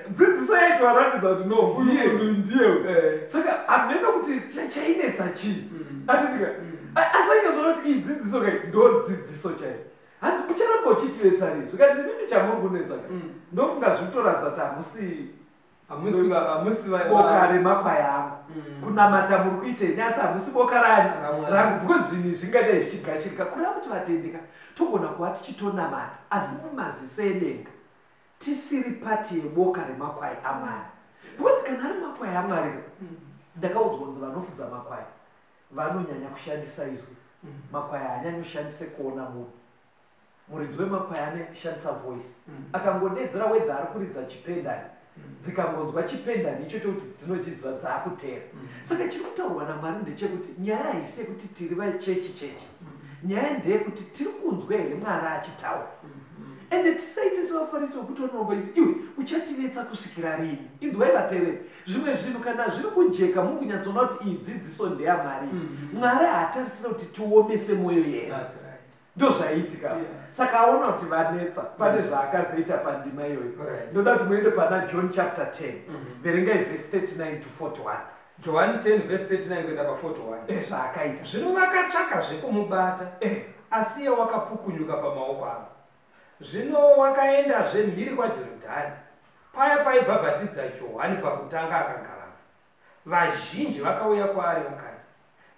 Dzidziso yaitovaratidza kuti no, Ndiye. uyu munhu ndiye. Saka hameno kuti chainetsa chii. Anditika asi vainyatsoona kuti iyi dzidziso kai ndo dzidziso chaiyo. Hanzi, "Ucharamba uchitivetsa rii?" Zvikanzi, "Mimi chamuri kunetsa kai, ndofunga zvikutoratidza kuti hamusi Hamusi boka remakwai angu. Kunamata muri kuitei, asi hamusi boka rani RaMwari. rangu, because zvinhu izvi zvingadai zvichigashirika." Kureva kuti vatendeka togona kuva tichitonamata, asi mumaziso edenga tisiri part yeboka remakwai aMwari, because kana ari makwai aMwari, ndakaudzwa kunzi vanofudza makwai vanonyanya kushandisa izwi. Makwai haanyanyi kushandise kuona munhu. Muridzi wemakwai anoshandisa voice. Akangodedzera, whether ari kuridza chipendani, dzikangonzwa chipendani ichocho kuti dzinochiziva, dzaakutera. Saka chiri kutaurwa naMwari ndechekuti nyaya haisi yekuti tiri vachechi chechi. Nyaya ndeyekuti tiri kunzwa here Mwari achitaura. Ende tisaite sevaFarisi vekuti vanoramba iti, "Iwe uchativetsa kusvikira rini?" Inzwai vateereri, zvimwe zvinhu kana zviri kujeka, muri kunyatsoona kuti iyi dzidziso ndeyamwari. Mwari haatarisira kuti tiomese mwoyo yedu. That's right. Ndo zvaiitika. Saka aona kuti vanetsa, pane zvaakazoita pandima iyoyo. Ndoda kuti muende pana John chapter 10. Verengai vhesi 39 to 41. John 10 verse 39 kuenda pa41. Zvaakaita. Zvino vakatsvaka zvekumubata, asi iye wakapukunyuka pamaoko avo. Zvino wakaendazve mhiri kwaJorodhani, paya paibhabhatidza Johani pakutanga, akagarapo. Vazhinji vakauya kwaari vakati,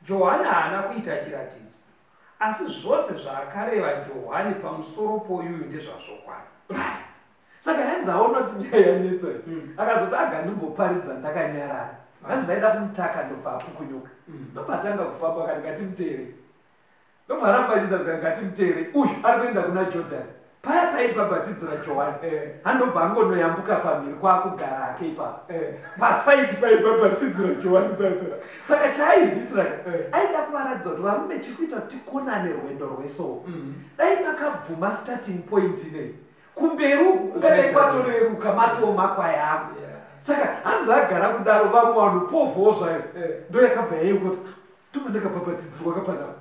"Johani haana kuita chiratidzo, asi zvose zvaakareva Johani pamusoro poyuyu ndezvazvokwadi." Saka hanzi aona kuti nyaya yanetsa iyi, akazoti agandimboparidza ndakanyarara. Hanzi vaida kumutaka, ndobva apukunyuka. Ndobva atanga kufamba, akati, "Ngatimuteere." Ndobva aramba achiita zvika, "Ngatimuteere, uyu ari kuenda kuna Jodhani paya paibhabhatidzira Johani." Handobva angonoyambuka pamhiri, kwaakugara hake ipapo pasaiti paibhabhatidzira Johani paipa. Saka chaaizviitira, aida kuvaratidza kuti, "Varume, chiri kuita kuti tikonane rwendo rwesoo, dai makabvuma starting point inei, kumberi uku kungadai kwatoreruka, matoo makwai angu." Saka hanzi agara kudaro, vamwe vanhu povhowo zvayo. Ndo yakabva yayeuka kuti, "Ndobva ndakabhabhatidzirwa kapanapa."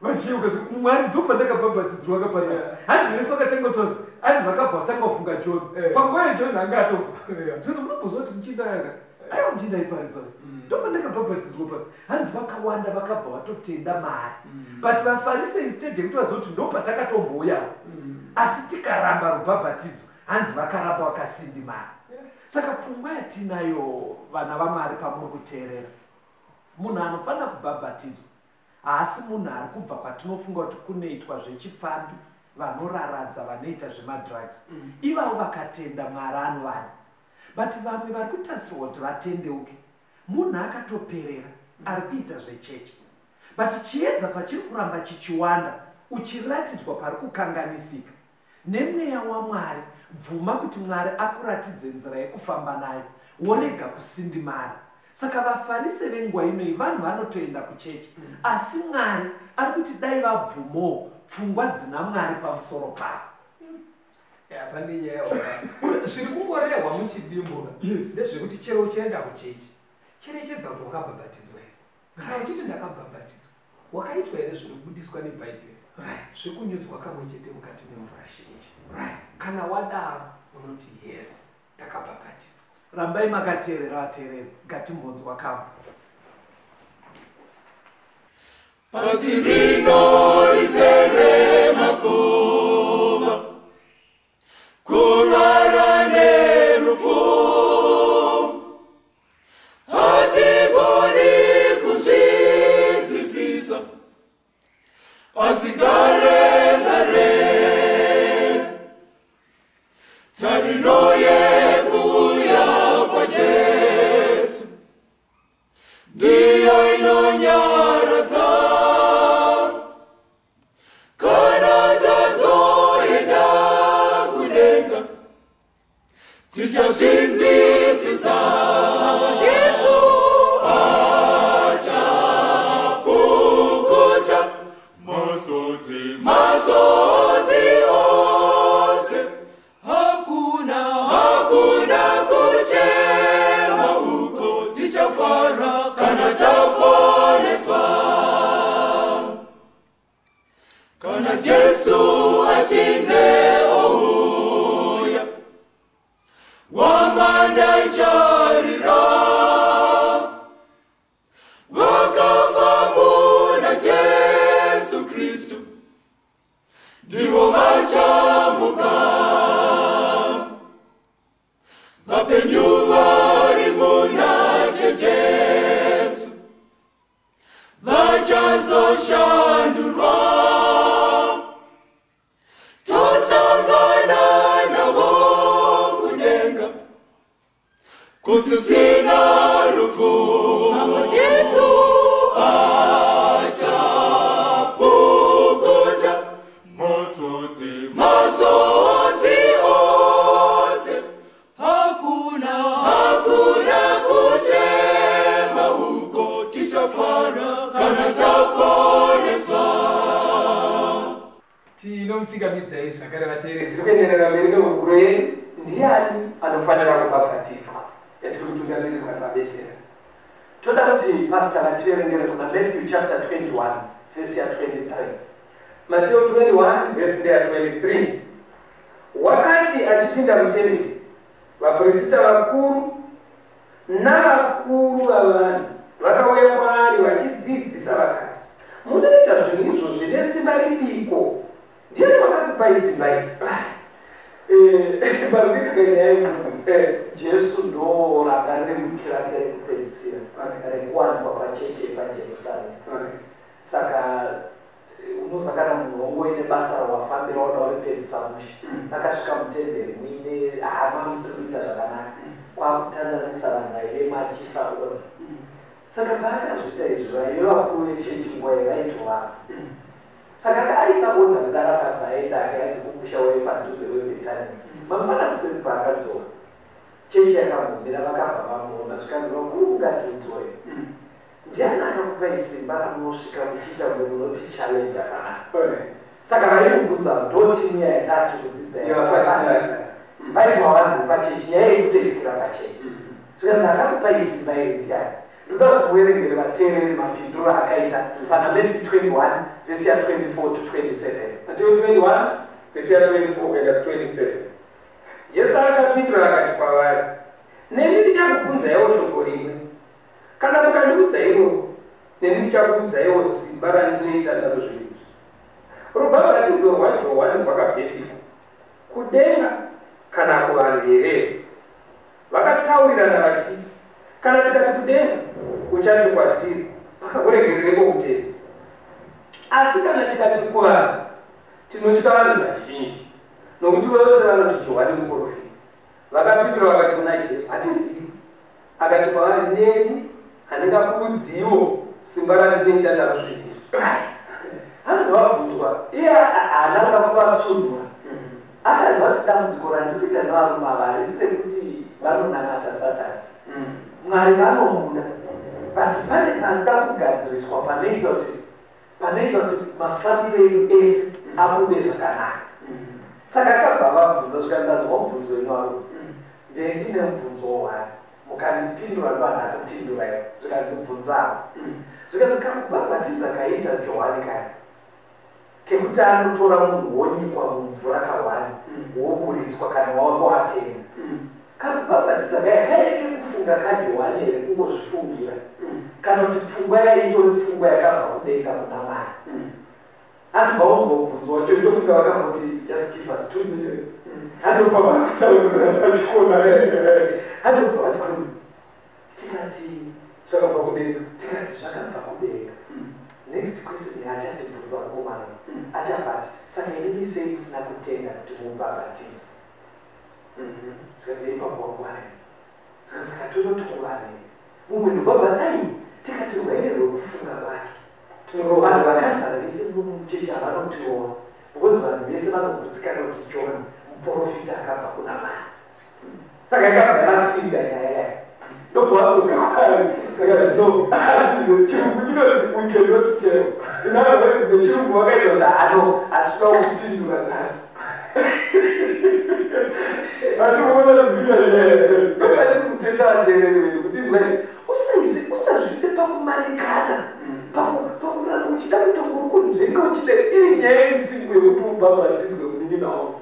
Vachiyeuka Mwari, "Ndobva ndakabhabhatidzirwa kapanapa." Hanzi vese vakatanga kutaura kuti, hanzi vakabva vatanga kufunga John. Panguva yeJohn anga atofa. Zvino munomboziva kuti muchinda yaka, aiwa, muchinda aiparidza, "Ndobva ndakabhabhatidzirwa." Rubhabhatidzwa pa, hanzi vakawanda vakabva vatotenda maari. But vaFarise, instead yekuti vazoti ndo patakatombouyawo, asi tikaramba rubhabhatidzo, hanzi vakaramba vakasindimara. Saka pfungwa yatinayo, vana vaMwari, pamuri kuteerera, munhu anofanira kubhabhatidzwa haasi munhu ari kubva kwatinofunga kuti kunoitwa zvechipfambi, vanoraradza, vanoita zvemadrugs. Ivavo vakatenda, Mwari anovada. But vamwe vari kutarisirwa kuti vatendeuke, munhu akatoperera, ari kuita zvechechi, but chiedza pachiri kuramba chichiwanda, uchiratidzwa pari kukanganisika nemweya waMwari, bvuma kuti Mwari akuratidze nzira yekufamba nayo, worega kusindimara. Saka vaFarise venguva inoi vanhu vanotoenda kuchechi, asi Mwari ari kuti dai vabvumawo pfungwa dzina Mwari pamusoro pavo. Ya, pane nyaya zviri kungorehwa muchidimbu ndezvekuti chero uchienda kuchechi, cherechedza kuti wakabhabhatidzwa here. Kana uchiti ndakabhabhatidzwa, wakaitwa here zvinobudiswa neBhaibheri zvekunyudzwa kamwe chete mukati memvura zhinji? Kana wadaro, unoti, "Yes, ndakabhabhatidzwa." Rambai makateerera, vateereri, ngatimbonzwa kamwe. Pasi rino rizere makuva, kurwara nerufu, hatigoni kuzvinzwisisa, asi gare gare tariro yekuuya kwaJesu ndiyo inonyaradza. Kana tazoenda kudenga, tichazvinzwisisa. Jesu achapukuta masodzi, masodzi ose. Hakuna, hakuna kuchema uko, tichafara kana taponeswa. Kana Jesu achinge ouya, hwamanda icharira. Vakafa muna Jesu Kristu ndivo vachamuka. Vapenyu vari muna Jesu vachazoshandurwa, tosangana navo kudenga kusisina rufu. Jesu achapukuta masodzi, masodzi ose. Hakuna, hakuna kuchema uko, tichafara kana taponeswa. Tinomuchingamidzai zvakare, vateereri. Tiri kuenderera mberi nehurukuro yedu, "Ndiani anofanira kubhabhatidzwa?", yatiri kutungamirirwa pabetera. Toda kuti pastor vativerengere kuna Matthew chapter 21, vhesi ya23. Mateo 21, vhesi ya23. Wakati achipinda mutemberi, vaprista vakuru navakuru vavanhu vakauya kwaari vachidzidzisa, vakati, "Munoita zvinhu izvozvi nesimba ripiko? Ndiani wakakupai simba iri?" Parikuitika nyaya yekuti Jesu ndo ranga riri wiki rake rekupedzisira rekuwanikwa pachechi yepaJerusarema. Saka unosangana munhu wangoine basa rawafambira, wada waripedzisa mushe. Akasvika mutemberi muine hama musiri kuita zvakanaka, kwakutandanisa vanhu vaive machisaona. Saka paakazviita izvi, vaive vakuru vechechi nguva yevaitovapa. Saka aisa order kudaro, akabva aenda, akaenda kumusha wepadhuze weBhetania. Mangwana kuseni paakadzoka, chechi yakagumira, vakabva vamuona. Zvikanzi, "Vakuru, ungatiudzoyo, ndiani akakupai simba ramunosvika muchiita kunge munoti challenge panapa?" Saka vaimubvunza, ndo timu yatatu kudzidza, vaibva vanhu pachechi, nyaya yekutoitikira pachechi. Zvikanzi, "Akakupai simba iri ndiani?" Ndoda kuti muverengere vateereri mapinduro akaita pana Matthew 21, vhesi ya24 to 27. Mateo 21, vhesi ya24 kuenda 27. Jesu akapindura akati kwavari, "Neni ndichakubvunzaiwo shoko rimwe. Kana mukandiudza iro, Neni ndichakuudzaiwo simba randinoita naro zvinhu izvi. Rubhabhatidzo rwaJohani rwakabvepiko? Kudenga kana kuvanhu here? Vakataurirana vachiti, Kana tikati kudenga, uchati kwatiri, Makakuregerereko kutenda? Asi kana tikati kuvanhu, tinotya vanhu vazhinji, nokuti vose vanoti Johani muprofita. Vakapindura vakati kuna Jesu, Hatizivi. Akati kwavari, Neni handingakuudziwo simba randinoita naro zvinhu izvi. Hanzi vabvunzwa, iye haana kuda kuvatsudura. Akaziva kuti dambudziko randiri kuita nevarume ava harisi rekuti vanonamata Satani. Mwari vanomuda. But pane panoda kugadziriswa panoita kuti panoita kuti mafambiro edu ese abude zvakanaka. Saka akabva avabvunza zvikanzi ndanzwa mubvunzo wenyu varume. Ndee ndine mubvunzo wani. Mukandipindura ndobva-ndakupindurai. Zvikanzi bvunzawo. Zvikanzi kakubhabhatidza kaiita Johani kaya kekuti anotora munhu wonyikwa mumvura kahwani woburitswa kana wanga watenda. Kakubhabhatidza kaya kaive kekufunga kaJohani here kungozvifungira kana kuti pfungwa yaitori pfungwa yakabva kudenga kuna Mwari. Hanzi vaunzwa mubvunzo wacho ndofunga vakamboti just give us 2 minutes. Handobva vakutaurira pachikona, handobva vati kuri tikati zvakabva kudenga, tikati zvakabva kudenga. Next question yaachatibvunza mukomana achabva ati, saka inini sei musina kutenda kuti mubhabhatidzwe? Zvikati ipapo wakwana. Saka tonoti kuvanhu mumwe ndobva ai tikati rwaire rwekufunga kwake. Vanhu vakazara vese muchechi havanotiona because vanhu vese vanogutsikana kuti John muprofita akabva kuna Mwari. Saka yakabva yasinda nyaya yayo, ndobva vadzoka kwari. So chirungu chinoti we cannot tell. In other words, chirungu vakaita kuti ano hatisida kupindura nhasi. Hatikuona zvinoita kutenda vateereri kuti izwai, usazvise pakumanikana, pakurara uchida kuita kurukunzvenga uchida iri nyaya yesimbo yekuti ubhabhatidzwe munin'ina wangu.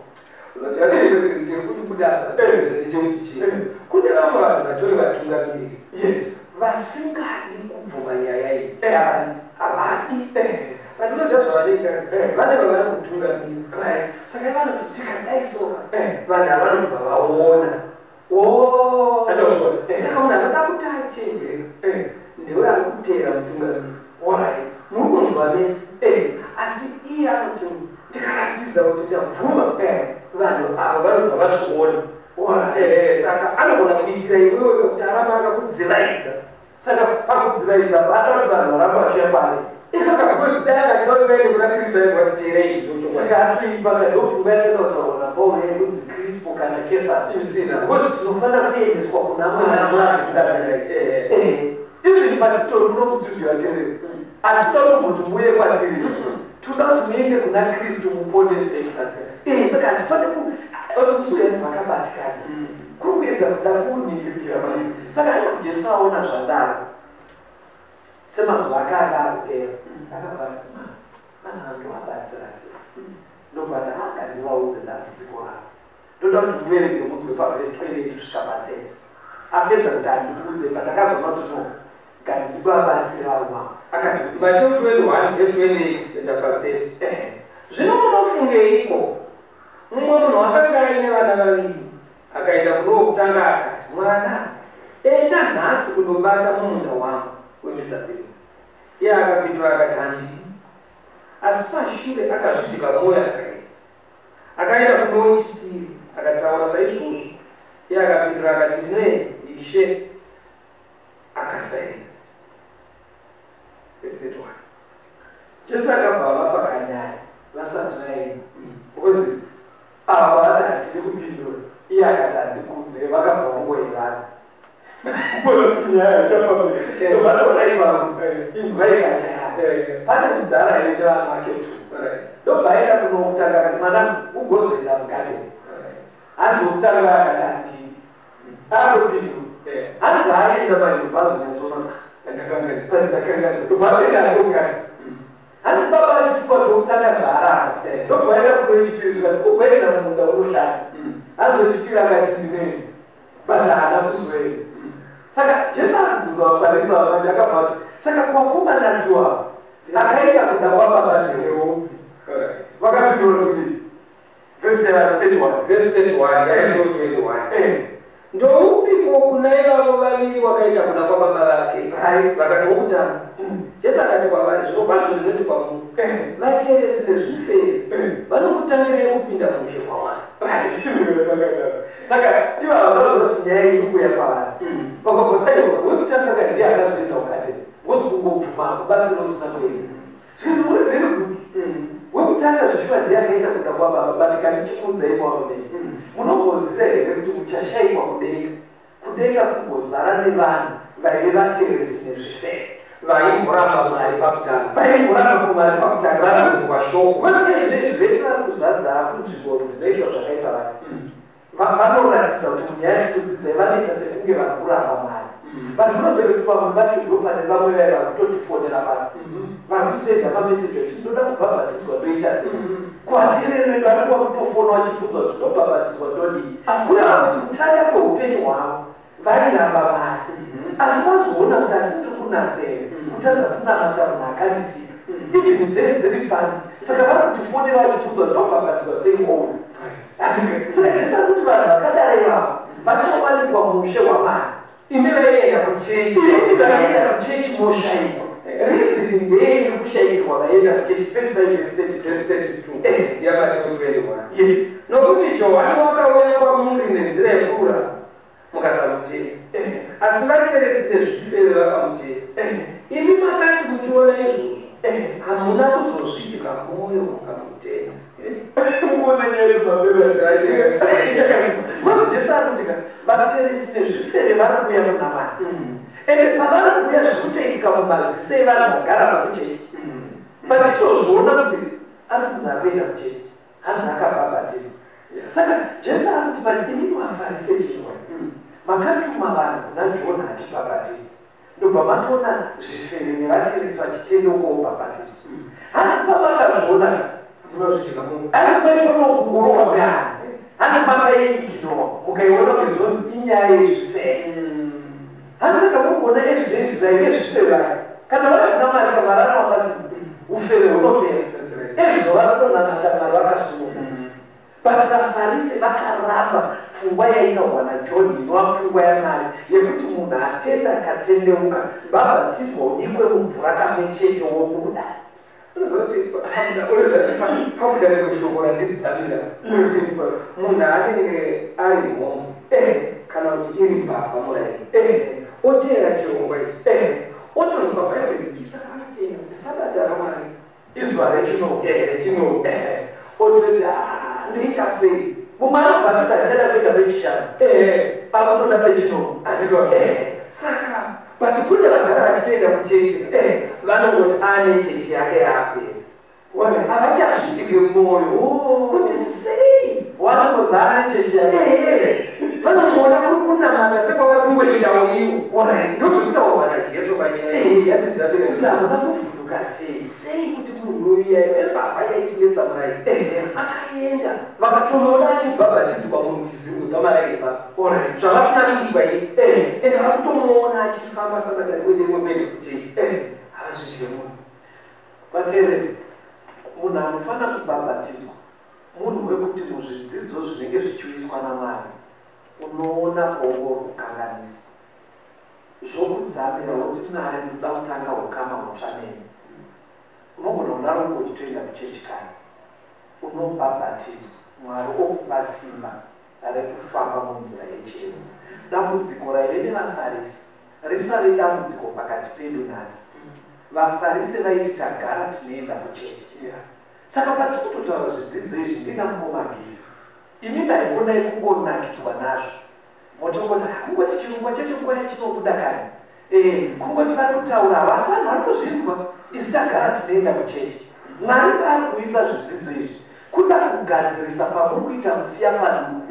Chekuti ndechekuti chii, kune vamwe vanhu vatori vatungamiriri vasingadi kubvuma nyaya iyi. Havadi. Vandinoziva zvavanoita, vane vavari kutungamira, saka vanoti tikadai so vanhu havanobva vaona. Saka munhu anoda kuti achenjere ndewe ari kuteera mutungamiri. Muri kunzwa mese, asi iye anoti ndikaratidza kuti ndabvuma, vanhu ava vanobva vazviona. Saka anogona kuitira iwewe kuti aramba akakudzivaidza. Saka pakudzivaidza ada kuti vanhu varamba vachiya kwari. Akazisaya vaende kuna Kristu, aibva kuti teerei izvozvo. Saka atoipa ndopfungwa yateza kutaura naPaul yekunzi Krispo kana Kefasi, because tinofanira kuendeswa kuna Mwari. Even patitori muno mustudio atereri, hatisadi kuti muye kwatiri, toda kuti muende kuna Kristu muponese. Saka hatifaniri kusuyanzi vakabatikana kuri kuedza kuda kuningirikira maningi. Saka hanzi Jesu aona zvadaro, semazuva ake anga akupera, akabva ati, "Vanhu vandovabatsira sei?" Ndobva ati, "Akandivaudze dambudziko ravo." Ndoda kuti muverenge munzwe pavhesi 28 kusvika pa30. Apedza kuti handikuudze, but akazoona kuti no, ngandikuvabatsira umama. Akati Mateo 21 verse 28 kuenda pa30: "Zvino munofungeiko? Mumwe munhu akanga aine vana vaviri. Akaenda kuno wokutanga akati, 'Mwana, enda nhasi kundobata mumunda wangu wemizambiringa.' Iye akapindura akati, 'Handidi.' Asi pashure akazvidya mwoyo akaenda. Akaenda kuno wechipiri akataura saizvozvo. Iye akapindura akati, 'Ndinoenda, Ishe.' Akasaenda." Verse 31. Jesu akabva vapa kanyaya vasati vaenda, because ava vati hatidi kupindura, iye akati handikudze, vakabva vangoivana. Vanoona ipapo, inzwai kanyaya. Pane mudhara aine vana vake two. Ndobva aenda kunokutanga akati, "Mwanangu, ugozoenda mugadheni." Hanzi wokutanga akati, "Handidi." Akatopindura. Hanzi aenda manje, azonyatsona ndakakanganisa. Hanzi baba vachitupa zvokutanga zvaaramba, ndobva vaenda kunoichipiri zvikati, "Ugoenda mumunda unoshanda." Hanzi wechipiri akati, "Ndinoenda," but haana kuzoenda. Saka Jesu akabvunza vaFarisi vamanje akabva ati, saka kuvakomana ndiwavo akaita kuda kwababa ndeupi? Vakapindura kuti verse 31. Verse 31, yaito 21. Ndoupiko kuna ivavo vaviri wakaita kuda kwababa vake? Vakati, wokutanga. Jesu akati kwavari, zvirokwazvo ndinoti kwamuri, vateresi nezvifeve vanokutangirai kupinda muushe hwaMwari. Saka ivava vanoziva kuti nyaya iri kuuya kwavari. Vakabva aiwa, wekutanga ka ndiye akazviita ukati wozi kungobvuma kubatsira usina kuenda. Zvikanzi, uri very good. Wekutanga zvichiva ndiye akaita kuda kwababa, but kandichikuudzai mawamei, munomboziva here kuti muchashayikwa kudenga, kudenga kugozara nevanhu vaive vateresi nezvifeve vaimboramba Mwari pakutanga, vaimboramba kuMwari pakutanga, vanozwa shoko. Vanoita izvezvi vese vari kuzadza kunzvimbo dzinoitwa zvakaipa vaya, vanoratidza kuti munyaya yechikudzidzai vanoita sekunge vari kuramba Mwari. Vanhu munoziva kuti vamwe vacho ndo pane vamwe vaya vari kutotifonera pasi, vari kusenda mameseji achiti ndoda kubhabhatidzwa, ndoita sei? Kuvateereri vedu vari kuva kutofona vachibvunzwa kuti ndobhabhatidzwa ndodii. Kureva kuti kutanga kweupenyu hwavo vairamba Mwari, asi vazoona kuti asisiri kunatsa here kutadza kunamata munhu akandisika, even dzeri dziri pasi. Saka vari kutifonera vachibvunzwa ndobhabhatidzwa sei ouyu. Saka kuti vanhu vakadaro ivavo vachawanikwa muushe hwaMwari. Imi vaienda kuchechi, imi vaienda kuchechi moshayikwa. Reason ndei iri kushayikwa vaienda kuchechi? Verse 32 yaMateo 21. Yes. Nokuti Johani wakauya kwamuri nenzira yekururama, mukasamutenda, asi vateresi nezvifeve vakamutenda. Imi makati muchiona izvozvo, hamuna kuzozvidya mwoyo mukamutenda. Mukuona nyaya yezvamberi, Jesu ari kuti vateresi nezvifeve vari kuuya kuna Mwari, ende pavari kuuya zvikutoitika mumaziso evanhu vagara vakuchechi, vachitozviona kuti ari kunzi ari kuenda kuchechi, hanzi akabhabhatidzwa. Saka Jesu ari kuti vari imimi vaFarise chimwe makatuma vanhu kuna Jona achibhabhatidza, ndobva matoona zvifeve nevateresi vachitendeukawo bhabhatidzwa. Hanzi pamakazviona munozvidya mwoyo. Ari maifanira handi makaiignore mukaiona kuti zvonzi inyaya yezvifeve. Hanzi saka mugona ezvizvezvi zvaive zvifeve vaya, kana vari kuna Mwari kamararama pasisi, ufeve hunopera. Ezvizvo vanotonamata Mwari vakasununguka. But vaFarise vakaramba pfungwa yaitaurwa naJohn, inova pfungwa yaMwari yekuti munhu atenda akatendeuka bhabhatidzwa, unyikwe mumvura kamwe chete, wobuda. Pabuda rimwe shoko randiridzamira kuti munhu anenge ari home kana kuti iri mbavha muraini, oteera chirongwa ichi, otonzwa Bhaibheri richisa pachena kuti sabata raMwari izuva rechino rechino, ototi, "Ah, ndoita sei?" Mumwe anobva atoti achada kuenda pechishanu, akutoda pechino. Andizvo? Saka but kune vagara vachitoenda kuchechi, vanongoti ane chechi yake yaakuenda, havachazvidye mwoyo kuti sei. Wanongozi ane chechi yake. Vanomuona kuri kunamata sekwavari kungoitawo ivo. Ndozvinotaurwa naJesu panyaya Kuti hamuna kuvhunduka sei sei kuti munhu uya embavha yaitinetsa murai akaenda, vakatonoona achibhabhatidzwa murwizi rwekamaraipa, zvavasina kuitwa ii, ende vakutomuona achifamba sabata rimwe nerimwe kuenda kuchechi, havazvidye mwoyo. Vateereri, munhu anofanira kubhabhatidzwa munhu wekuti muzvidzidzo zvinenge zvichiuiswa naMwari unoona paungori kukanganisa, zvokudzamira woti, "Mwari, ndoda kutanga ukama hutsva neni." Unogona kudaro unge uchitoenda kuchechi kare, unobhabhatidzwa, Mwari okupa simba rekufamba munzira yechiyedza. Dambudziko raive nevaFarisi risave dambudziko pakati pedu nhasi. VaFarisi vaiti tagara tinoenda kuchechi. Saka patiri kutotaura zvidzidzo izvi, ndina mukomagiri, imi maikonai kungonakidzwa nazvo, motongoti, "Ah, kungoti chirongwa chacho nguva yachinobuda kare, kungoti vari kutaura havasi vanhu vari kuzvinzwa, isu tagara tinoenda kuchechi." Mwari paari kuisa zvidzidzo izvi, kuda kugadzirisa pamuri kuita musiya paduku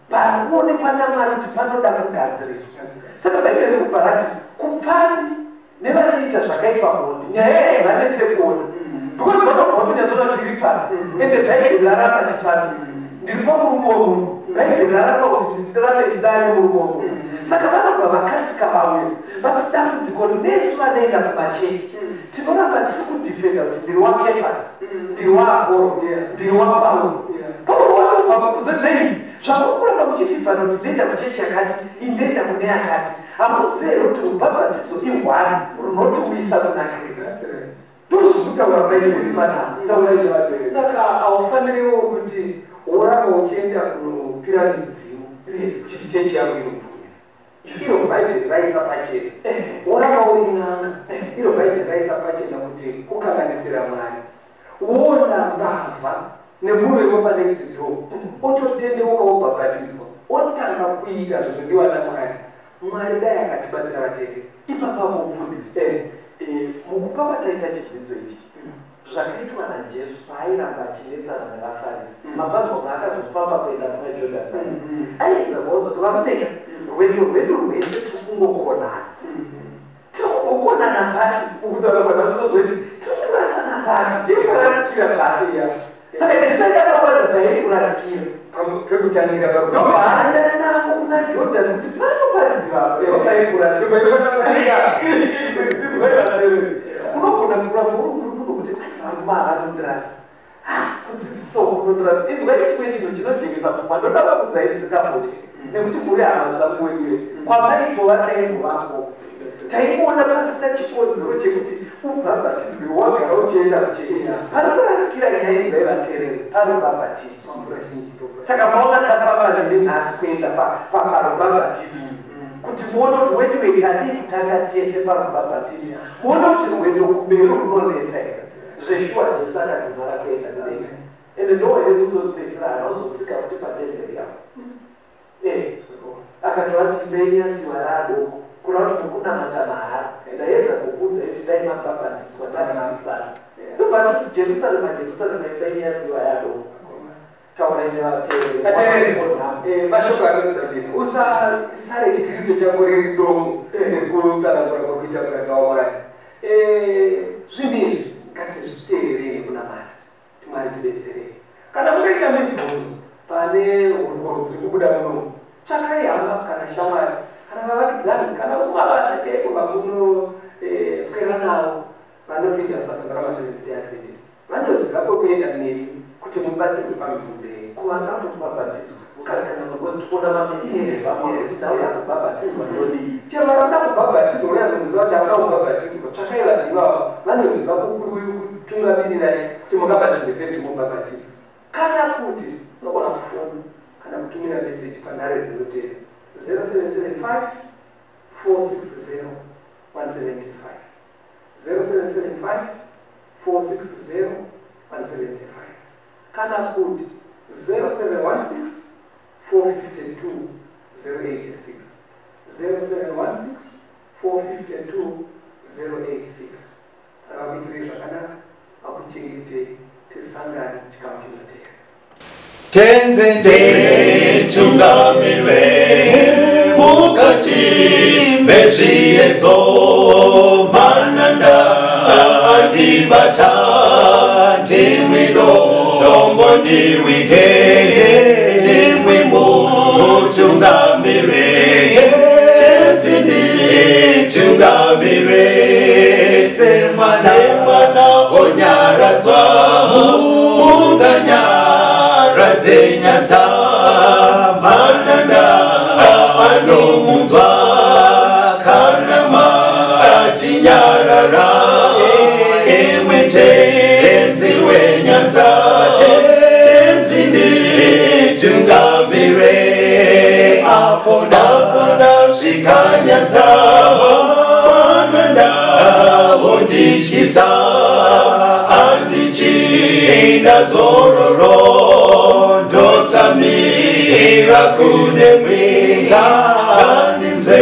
pari kuonekwa naMwari kuti panoda kugadziriswa. Saka Bhaibheri rikubva rati kupfambi nevanoita zvakaipa, mhondi, nyaya yaivanetse kuona because vanobva kunyatsoona tiri pano, ende Bhaibheri raramba chipfambi, ndiri pamurume womunhu. Bhaibheri raramba kuti tirambe tidare murume wangu. Saka vanobva vakasika vauya vati dambudziko nesu vanoenda kumachechi tinoramba tiri kudhifenda kuti ndiri waKefasi, ndiri waAporo, ndiri waPauro. Pauro wakabva kunze nei zvamukuramba muchidhifana kuti ndoenda kuchechi yakati, indoenda kune yakati. Hamuzivi here kuti rubhabhatidzo ihwani runotiuyisa kuna Kristu? Ndozvekutaura Bhaibheri panapa. Saka haufaniriwo kuti woramba uchienda kunopira midzimu kuti chechi yako inobvunya. Iro Bhaibheri raisa pachena. Woramba uri n'anga. Iro Bhaibheri raisa pachena kuti kukanganisira Mwari. Woona mbavha nemuroi wepanext door, ototendeuka wobhabhatidzwa, otanga kuita zvinodiwa naMwari. Mwari dai akatibatsira vateereri. Ipapa mufundisi, mukupa kwataita chidzidzo ichi, zvakaitwa naJesu paairamba achinetsana nevaFarisi, mabhazi akazofamba kuenda kuna Jordani, aiedza kuvaudza kuti vamuneka rwendo rwedu rwese tiri kungokonana, tiri kungokonana papi, ukutaura kwanazvozoti tiri kurasana papi, tiri kurasira papi. Saka tisati akakwana dzairi kurasira pekutangira ndobva navo kuna Jordani kuti pano paridziva paikurasira. Unogona kuramba uri kurukudo kuti varume avanondirasa, kudzidzisawo kunondirasa. Inzwai chimwe chinhu chinojekesa pfungwa, ndoda vakudzai ndisingambotyi nekuti muri hama dzangu wewe. Kwamaitova tainguvako taingoona pasina chikonzero chekuti ubhabhatidzwe wagara uchienda kuchechi. Panorasikira nyaya inzwai vateereri, parubhabhatidzo. Saka maona tafamba nenhasi kuenda parubhabhatidzo kuti muone kuti weduwe tadii kutanga tese parubhabhatidzo, muone kuti rwendo kumberi runonetsa here. Zveshuwa Jesu akatizara kuenda kudenga, ende ndohere kuzopedzisira haana kuzotsika kuti patemberi yavo. Akati mberi yasiwa raadoko, kureva kuti mukunamata mahara. Ndaedza kukuudzai kuti dai mabhabhatidzwa takanamisana. Ndobva kuti Jerusarema, Jerusarema, imba yasiwa yaadoko. Taurai nevateereri. Mashoko anodzapiri, usasare chiKristu chako riri dongo sekutsanangura kwakuita muranda waMwari. Zvinhu izvi ngatizviteererei nekunamata kuti Mwari tibetserei. Kana mukaita mibvunzo pane hurukuro dziri kubuda munomu, tsvakai hama kana shamwari kana vavakidzani kana kumabasa chaiko vamunoswera navo vanopinda musangano ramaSeventh Day Adventist, vanoziva kwekuenda nemi kuti mubatsirwe pamibvunzo yenyu. Kuvana kutobhabhatidzwa ukasangana kuona mameseri vamwe kuti ndauya kubhabhatidzwa ndodii. Chero vanoda kubhabhatidzwa uyazoziva kuti akuda kubhabhatidzwa, tsvakai vanhu ivavo vanoziva kutungamirirai kuti mungabhatidzwe sei kuti mubhabhatidzwe. Kana kuti unogona kufona kana kutumira meseji panhare dzinotevera: 0775 460 175, 0775 460 175, kana kuti 0716 452 086, 0716 452 086. Ravakuitirei zvakanaka, vakuchengetei, tisangane chikamu chinotevera. Tenzi nditungamire mukati mezviedzo, mananda andibata, ndimwi dombo ndiwige, ndimwi mutungamire. Tenzi nditungamire semwana onyaradzwa munganyaradze nyanza, mananda anomunzwa kana matinyarara, imwe Tenzi wenyanza. Tenzi nditungamire apo ndasvika nyanza, mananda vondityisa, handichina zororo, ndotsamira kune mwenga ngandinzwe.